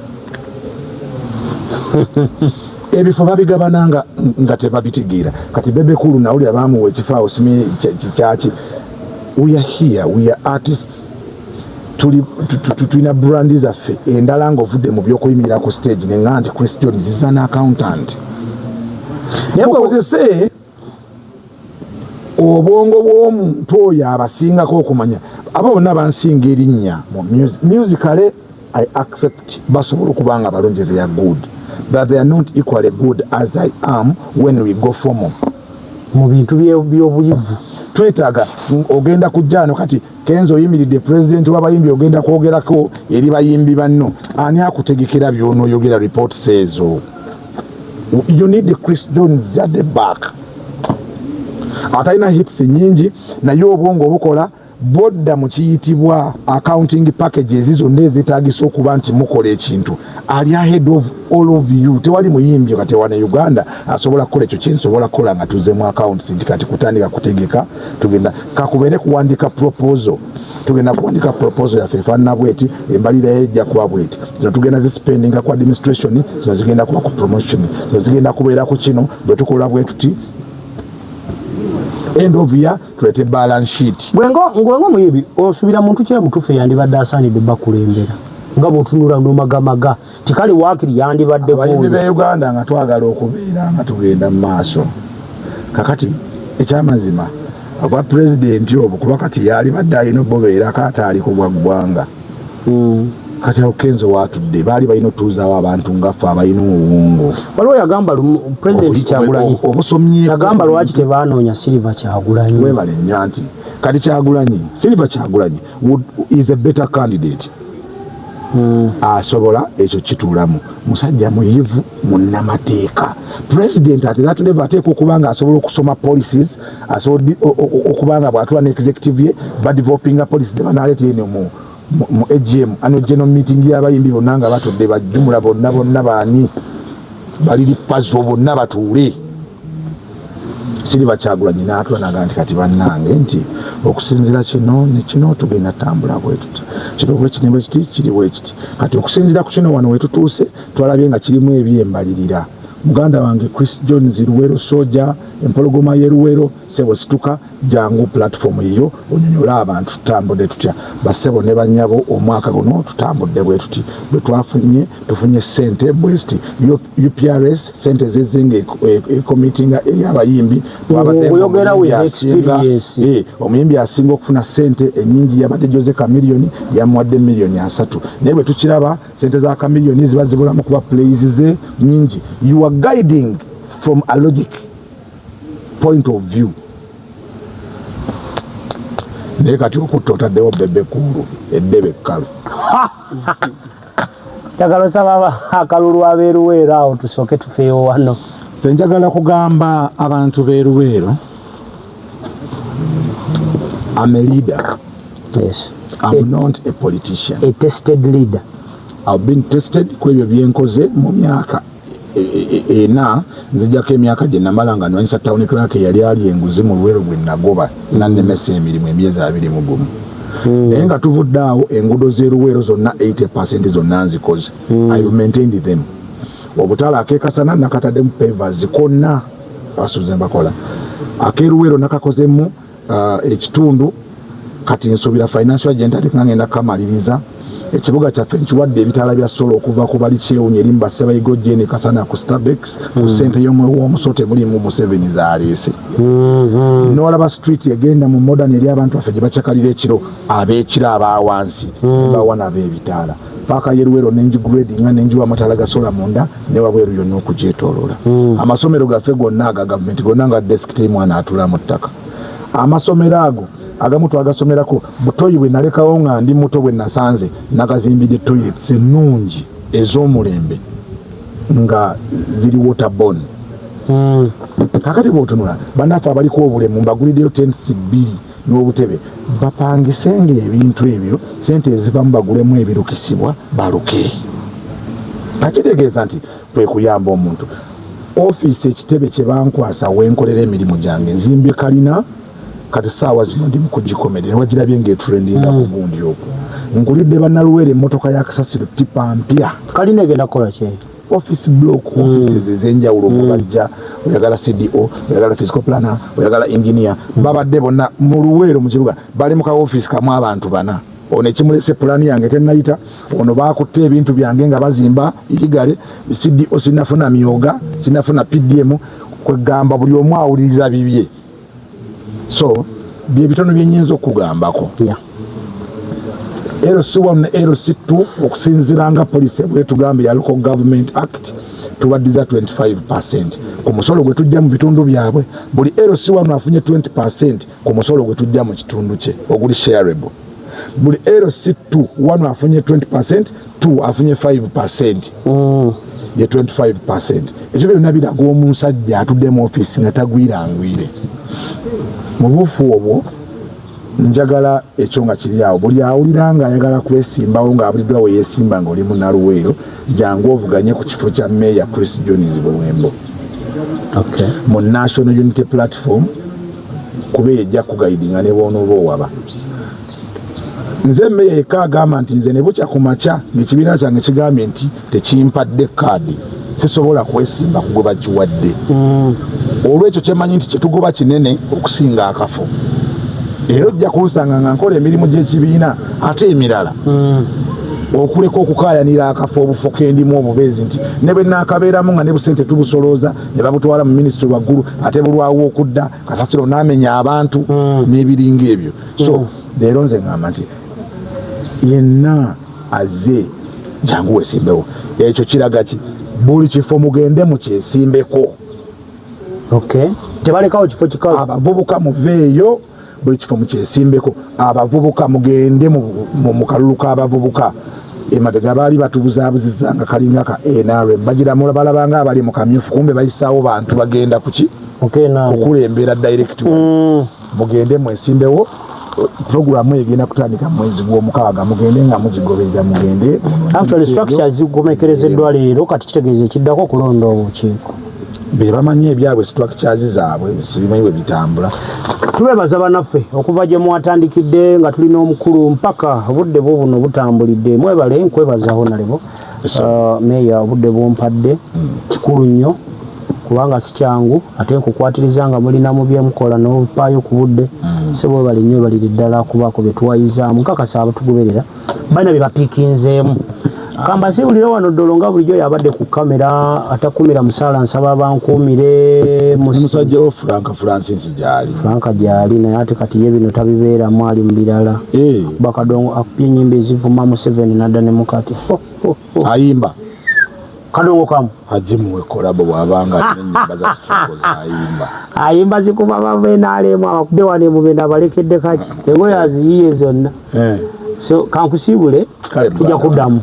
Ebifo babigabana nga tebabitegeera. Kati Bebe Cool nawulira bamuwa ekifo awo, simanyi kyaki. We are here, we are artists, tulina brand zaffe endala ng'ovudde mu byokuyimirira ku stage. Neŋŋamba nti Chris Jones is an accountant. Mukozese obwongo bw'omuntu oyo abasingako okumanya. Abo bonna bansinga erinnya mu musically, I accept, basobola okuba nga balungi, they are good, but they are not equally good as I am when we go formal. Mu bintu by'obuyivu. Twetaaga ogenda kujja ano kati Kenzo oyimiridde, pulezidenti w'abayimbi, ogenda kwogerako eri bayimbi banno. Ani akutegekera byonooyogera, reports ezo? You need Chris Jones at the back, atalina hits nyingi naye obwongo obukola bodda mu kiyitibwa accounting packages zonna ezeetagisa okuba nti mukola ekintu. Ali ahead of all of you. Tewali muyimbi kati wane Uganda asobola kukola ekyo kyensobola kukola nga tuze mu accounts, nti kati kutandika kutegeka, tugenda kakubeere kuwandika proposal, tugenda kuwandika proposal yaffe efaanana bweti, embalira ejja kuba bweti, zino tugenda zispendinga ku administration, zino zigenda kuba ku promotion, zino zigenda kubeera ku kino, bwe tukola bwe tuti, end of year tuleete balance sheet. Gwenga omuyimbi, osuubira muntu ki mutuufu yandibadde asaanidde bakulembera, nga bw'otunula n'omagamaga tikale waakiri yandibadde? Abayimbi be Uganda nga twagala okubeera nga tugenda mu maaso kakati, ekyamazima obwa pulezidenti obwo, kuba kati yali badde alina obubeerako ate ali ku bwa ggwanga. Kati awo Kenzo waatudde, baali balina otuuzaawo abantu ngaffe abalina obwongo. Waliwo yagamba lumu Pulezidenti Kyagulanyi Obusomyeko. Yagamba lwaki tebanoonya Silver Kyagulanyi. Webale nnyo. Nti kati Kyagulanyi, Silver Kyagulanyi is a better candidate. Asobola ekyo kituulamu, musajja muyivu, munnamateeka. President at that level ateekwa okuba nga asobola okusoma policies, asobola okuba nga bw'atula ne executive ye badevelopinga policies zebanaleeta eno mu AGM, annual general meeting y'abayimbi bonna, nga batudde bajjumula bonna bonna, baani baliri pazo bonna batuule. Silver Kyagulanyi n'atula naga nti kati bannange, nti okusinziira kino ne kino tugenda tambula bwe tuti, kino bwe kiti ne bwe kiti, kiri bwe kiti. Kati okusinziira ku kino wano wetutuuse, twalabye nga kirimu ebyembalirira. Muganda wange Chris Jones, Luwero Soja, empologoma y'e Luwero, sebo situka jangu, platform yiyo, onyonyole abantu tutambudde tutya. Basebo ne banyabo, omwaka guno tutambudde bwe tuti, bwe twafunye, tufunye sente bwe ziti. UPRS sente zezenga ecommittinga eri abayimbi. Oyogera with experience. Omuyimbi asinga okufuna sente enyingi yabadde Jose Chameleone, yamuwadde miliyoni 30, naye bwe tukiraba sente za Chameleone ziba zibulamu kuba plays ze nyingi. You are guiding from a logic point of view, naye kati okutta otaddewo Bebe Cool, eddebe ekkalu. Njagala osaba akalulu ab'eruweero awo tusooke tufeewo wano. Nze njagala kugamba abantu b'eruweero, I'm a leader. I'm not a politician. A tested leader. I've been tested ku ebyo byenkoze mu myaka 4. Nzijako emyaka gye namala nga nwanyisa town clerk eyali ali enguzi mu Luwero gwe nagoba nanemesa emirimu emyezi 21. Naye nga tuvudde awo, enguudo z'eruweero zonna 80 zonna nzikoze. I've maintained them. Obutale akekasana nakataddemu pavers konna, abasuubuzi bakola. Akeruweero nakakozemu ekitundu. Kati nsuubira financial agent ate nga ngenda kukamaliriza. Ekibuga kyaffe nkiwadde ebitaala bya solar okuva ku bali kyewunya eri mubasebayigo jene kasana ku Stabex ku sente y'omuwomuso, temulimu Museveni zaleese. Nolaba street egenda mu modern eri abantu baffe gye bacakalira ekiro, ab'ekiro abawansi bawa nabo ebitaala. Paaka yeruwero nengi gradinga, nenjiwa amataala ga solar munda ne wabweru yonna okugyetoloola. Amasomero gaffe gonna aga gavumenti gonna nga desk teri mwana atula mu ttaka. Amasomero ago agamu twagasomerako butoyi bwe nalekawo nga ndi muto, bwe nasanze nagazimbidde toilets ennungi ez'omulembe nga ziri waterborne. Kakati bw'otunula bannaffe abaliko obulemu, mbaguliddeyo tents 2 n'obutebe, bapangisenga ebintu ebyo, sente ezivamu bagulemu ebirukisibwa baluke. Kakitegeeza nti kwe kuyamba omuntu. Ofiisi ekitebe kye bankwasa wenkolera emirimu gyange, nzimbye kalina. Kati saawa zino ndi mukugikomerera, wagirabye ng'etrendinga ku gundi okwo. Nkulidde bannaluweera emmotoka ya kasasiro, tipa mpya. Kalina egenda kukola ki? Office block, offices ez'enjawulo mubajja. Oyagala CDO, oyagala physical planner, oyagala engineer, babadde bonna mu Luweero mu kibuga bali mu ka office kamu abantu bana. Ono ekimulese pulaani yange tennayita, ono bakutte ebintu byange nga bazimba irigale, CDO sinafuna myoga, sinafuna PDM. Kwegamba buli omu awuliriza bibye. So byebitono byenyinza okugambako. LC1 ne LC2, okusinziira nga policy bwetugamba ya Local Government Act, tubaddiza 25% ku musolo gwe tujja mu bitundu byabwe. Buli LC1 afunye 20% ku musolo gwe tujja mu kitundu kye oguli shareable. Buli LC2, 1 afunye 20%, 2 afunye 5%, ye 25%. Ekyo byonna biraga omusajja atudde mu ofiisi nga tagwirangwire mu buufu obwo. Njagala ekyo nga kiri awo. Buli awulira nga ayagala kwesimbawo, ng'abuliddwa we yeesimba, nga oli munaluweero, jangu ovuganye ku kifo kya meeya Chris Jones Buwembo mu National Unity Platform, kuba ejja kuguidinga ne bwonooba owaba. Nze meeya yekka agamba nti nze ne bukya ku makya ng'ekibiina kyange kigambye nti tekimpadde kaadi, sisobola kwesimba kugoba giwadde. Olwekyo kyemanyi nti kyetugoba kinene okusinga akafo, era ojja kunsanga nga nkola emirimu gy'ekibiina ate emirala, okuleka okukaayanira akafo obufo kendimu obubeezi, nti ne bwe naakabeeramu nga ne busente tubusolooza ne babutwala mu minisitule waggulu, ate bulwawo okudda kasasiro n'amenya abantu n'ebiringa ebyo. So leero nze ŋŋamba nti yenna azze, jangu wesimbewo. Ekyo kiraga ki? Buli kifo mugende mukyesimbeko. Okay, tebalekawo kifo kikalu. Abavubuka muveeyo, buli kifo mukyesimbeko. Abavubuka mugende mu kalulu k'abavubuka. Emabega baali batubuzaabuziza nga kalinga ka NRM, bagira balabanga abali mu kamyufu, kumbe bayisaawo bantu bagenda kuki? Kukulembera direct. Mugende mwesimbewo. Puroguramu egenda kutandika mu mwezi gw'omukaaga, mugende nga mugigoberera, mugende. Actually, structures zikomekerezeddwa leero. Kati kitegeeza ekiddako okulonda obukiiko. Be bamanyi ebyabwe, structures zaabwe, sibimanyi bwe bitambula. Tubebaza bannaffe okuva gye mwatandikidde nga tulina omukulu mpaka obudde bwo buno butambulidde. Mwebale. Nkwebaza honorable meya, obudde bwompadde kikulu nnyo kubanga si kyangu, ate nkukwatiriza nga mulina mu byemukola n'opaayo ku budde. Se bwebale nnyo, balire ddala kubaako bye tuwayizaamu. Nkakasa abatugoberera balina bye bapiikinzeemu. Kamba siwulire wano ddolo nga bulijjo yabadde ku kamera atakumira musaala, nsaba bankuumire. Musajja wo Frank Francis gyali. Franka gyali, naye ate kati ye bino tabibeeramu, ali mu birala. Bakadongo akubye ennyimba ezivuma Museveni nadda ne mukati. Ho, ho, ho. Ayimba. Kadongo kamu. Ajje muwe collabo bw'abanga alina ennyimba za struggle zayimba. Ayimba zikuba bavenaalemu, abakubye wano emubenda abalekedde kaki, engoye aziyiye zonna. So kankusiibule. Kale, tujja muganda. Kuddamu.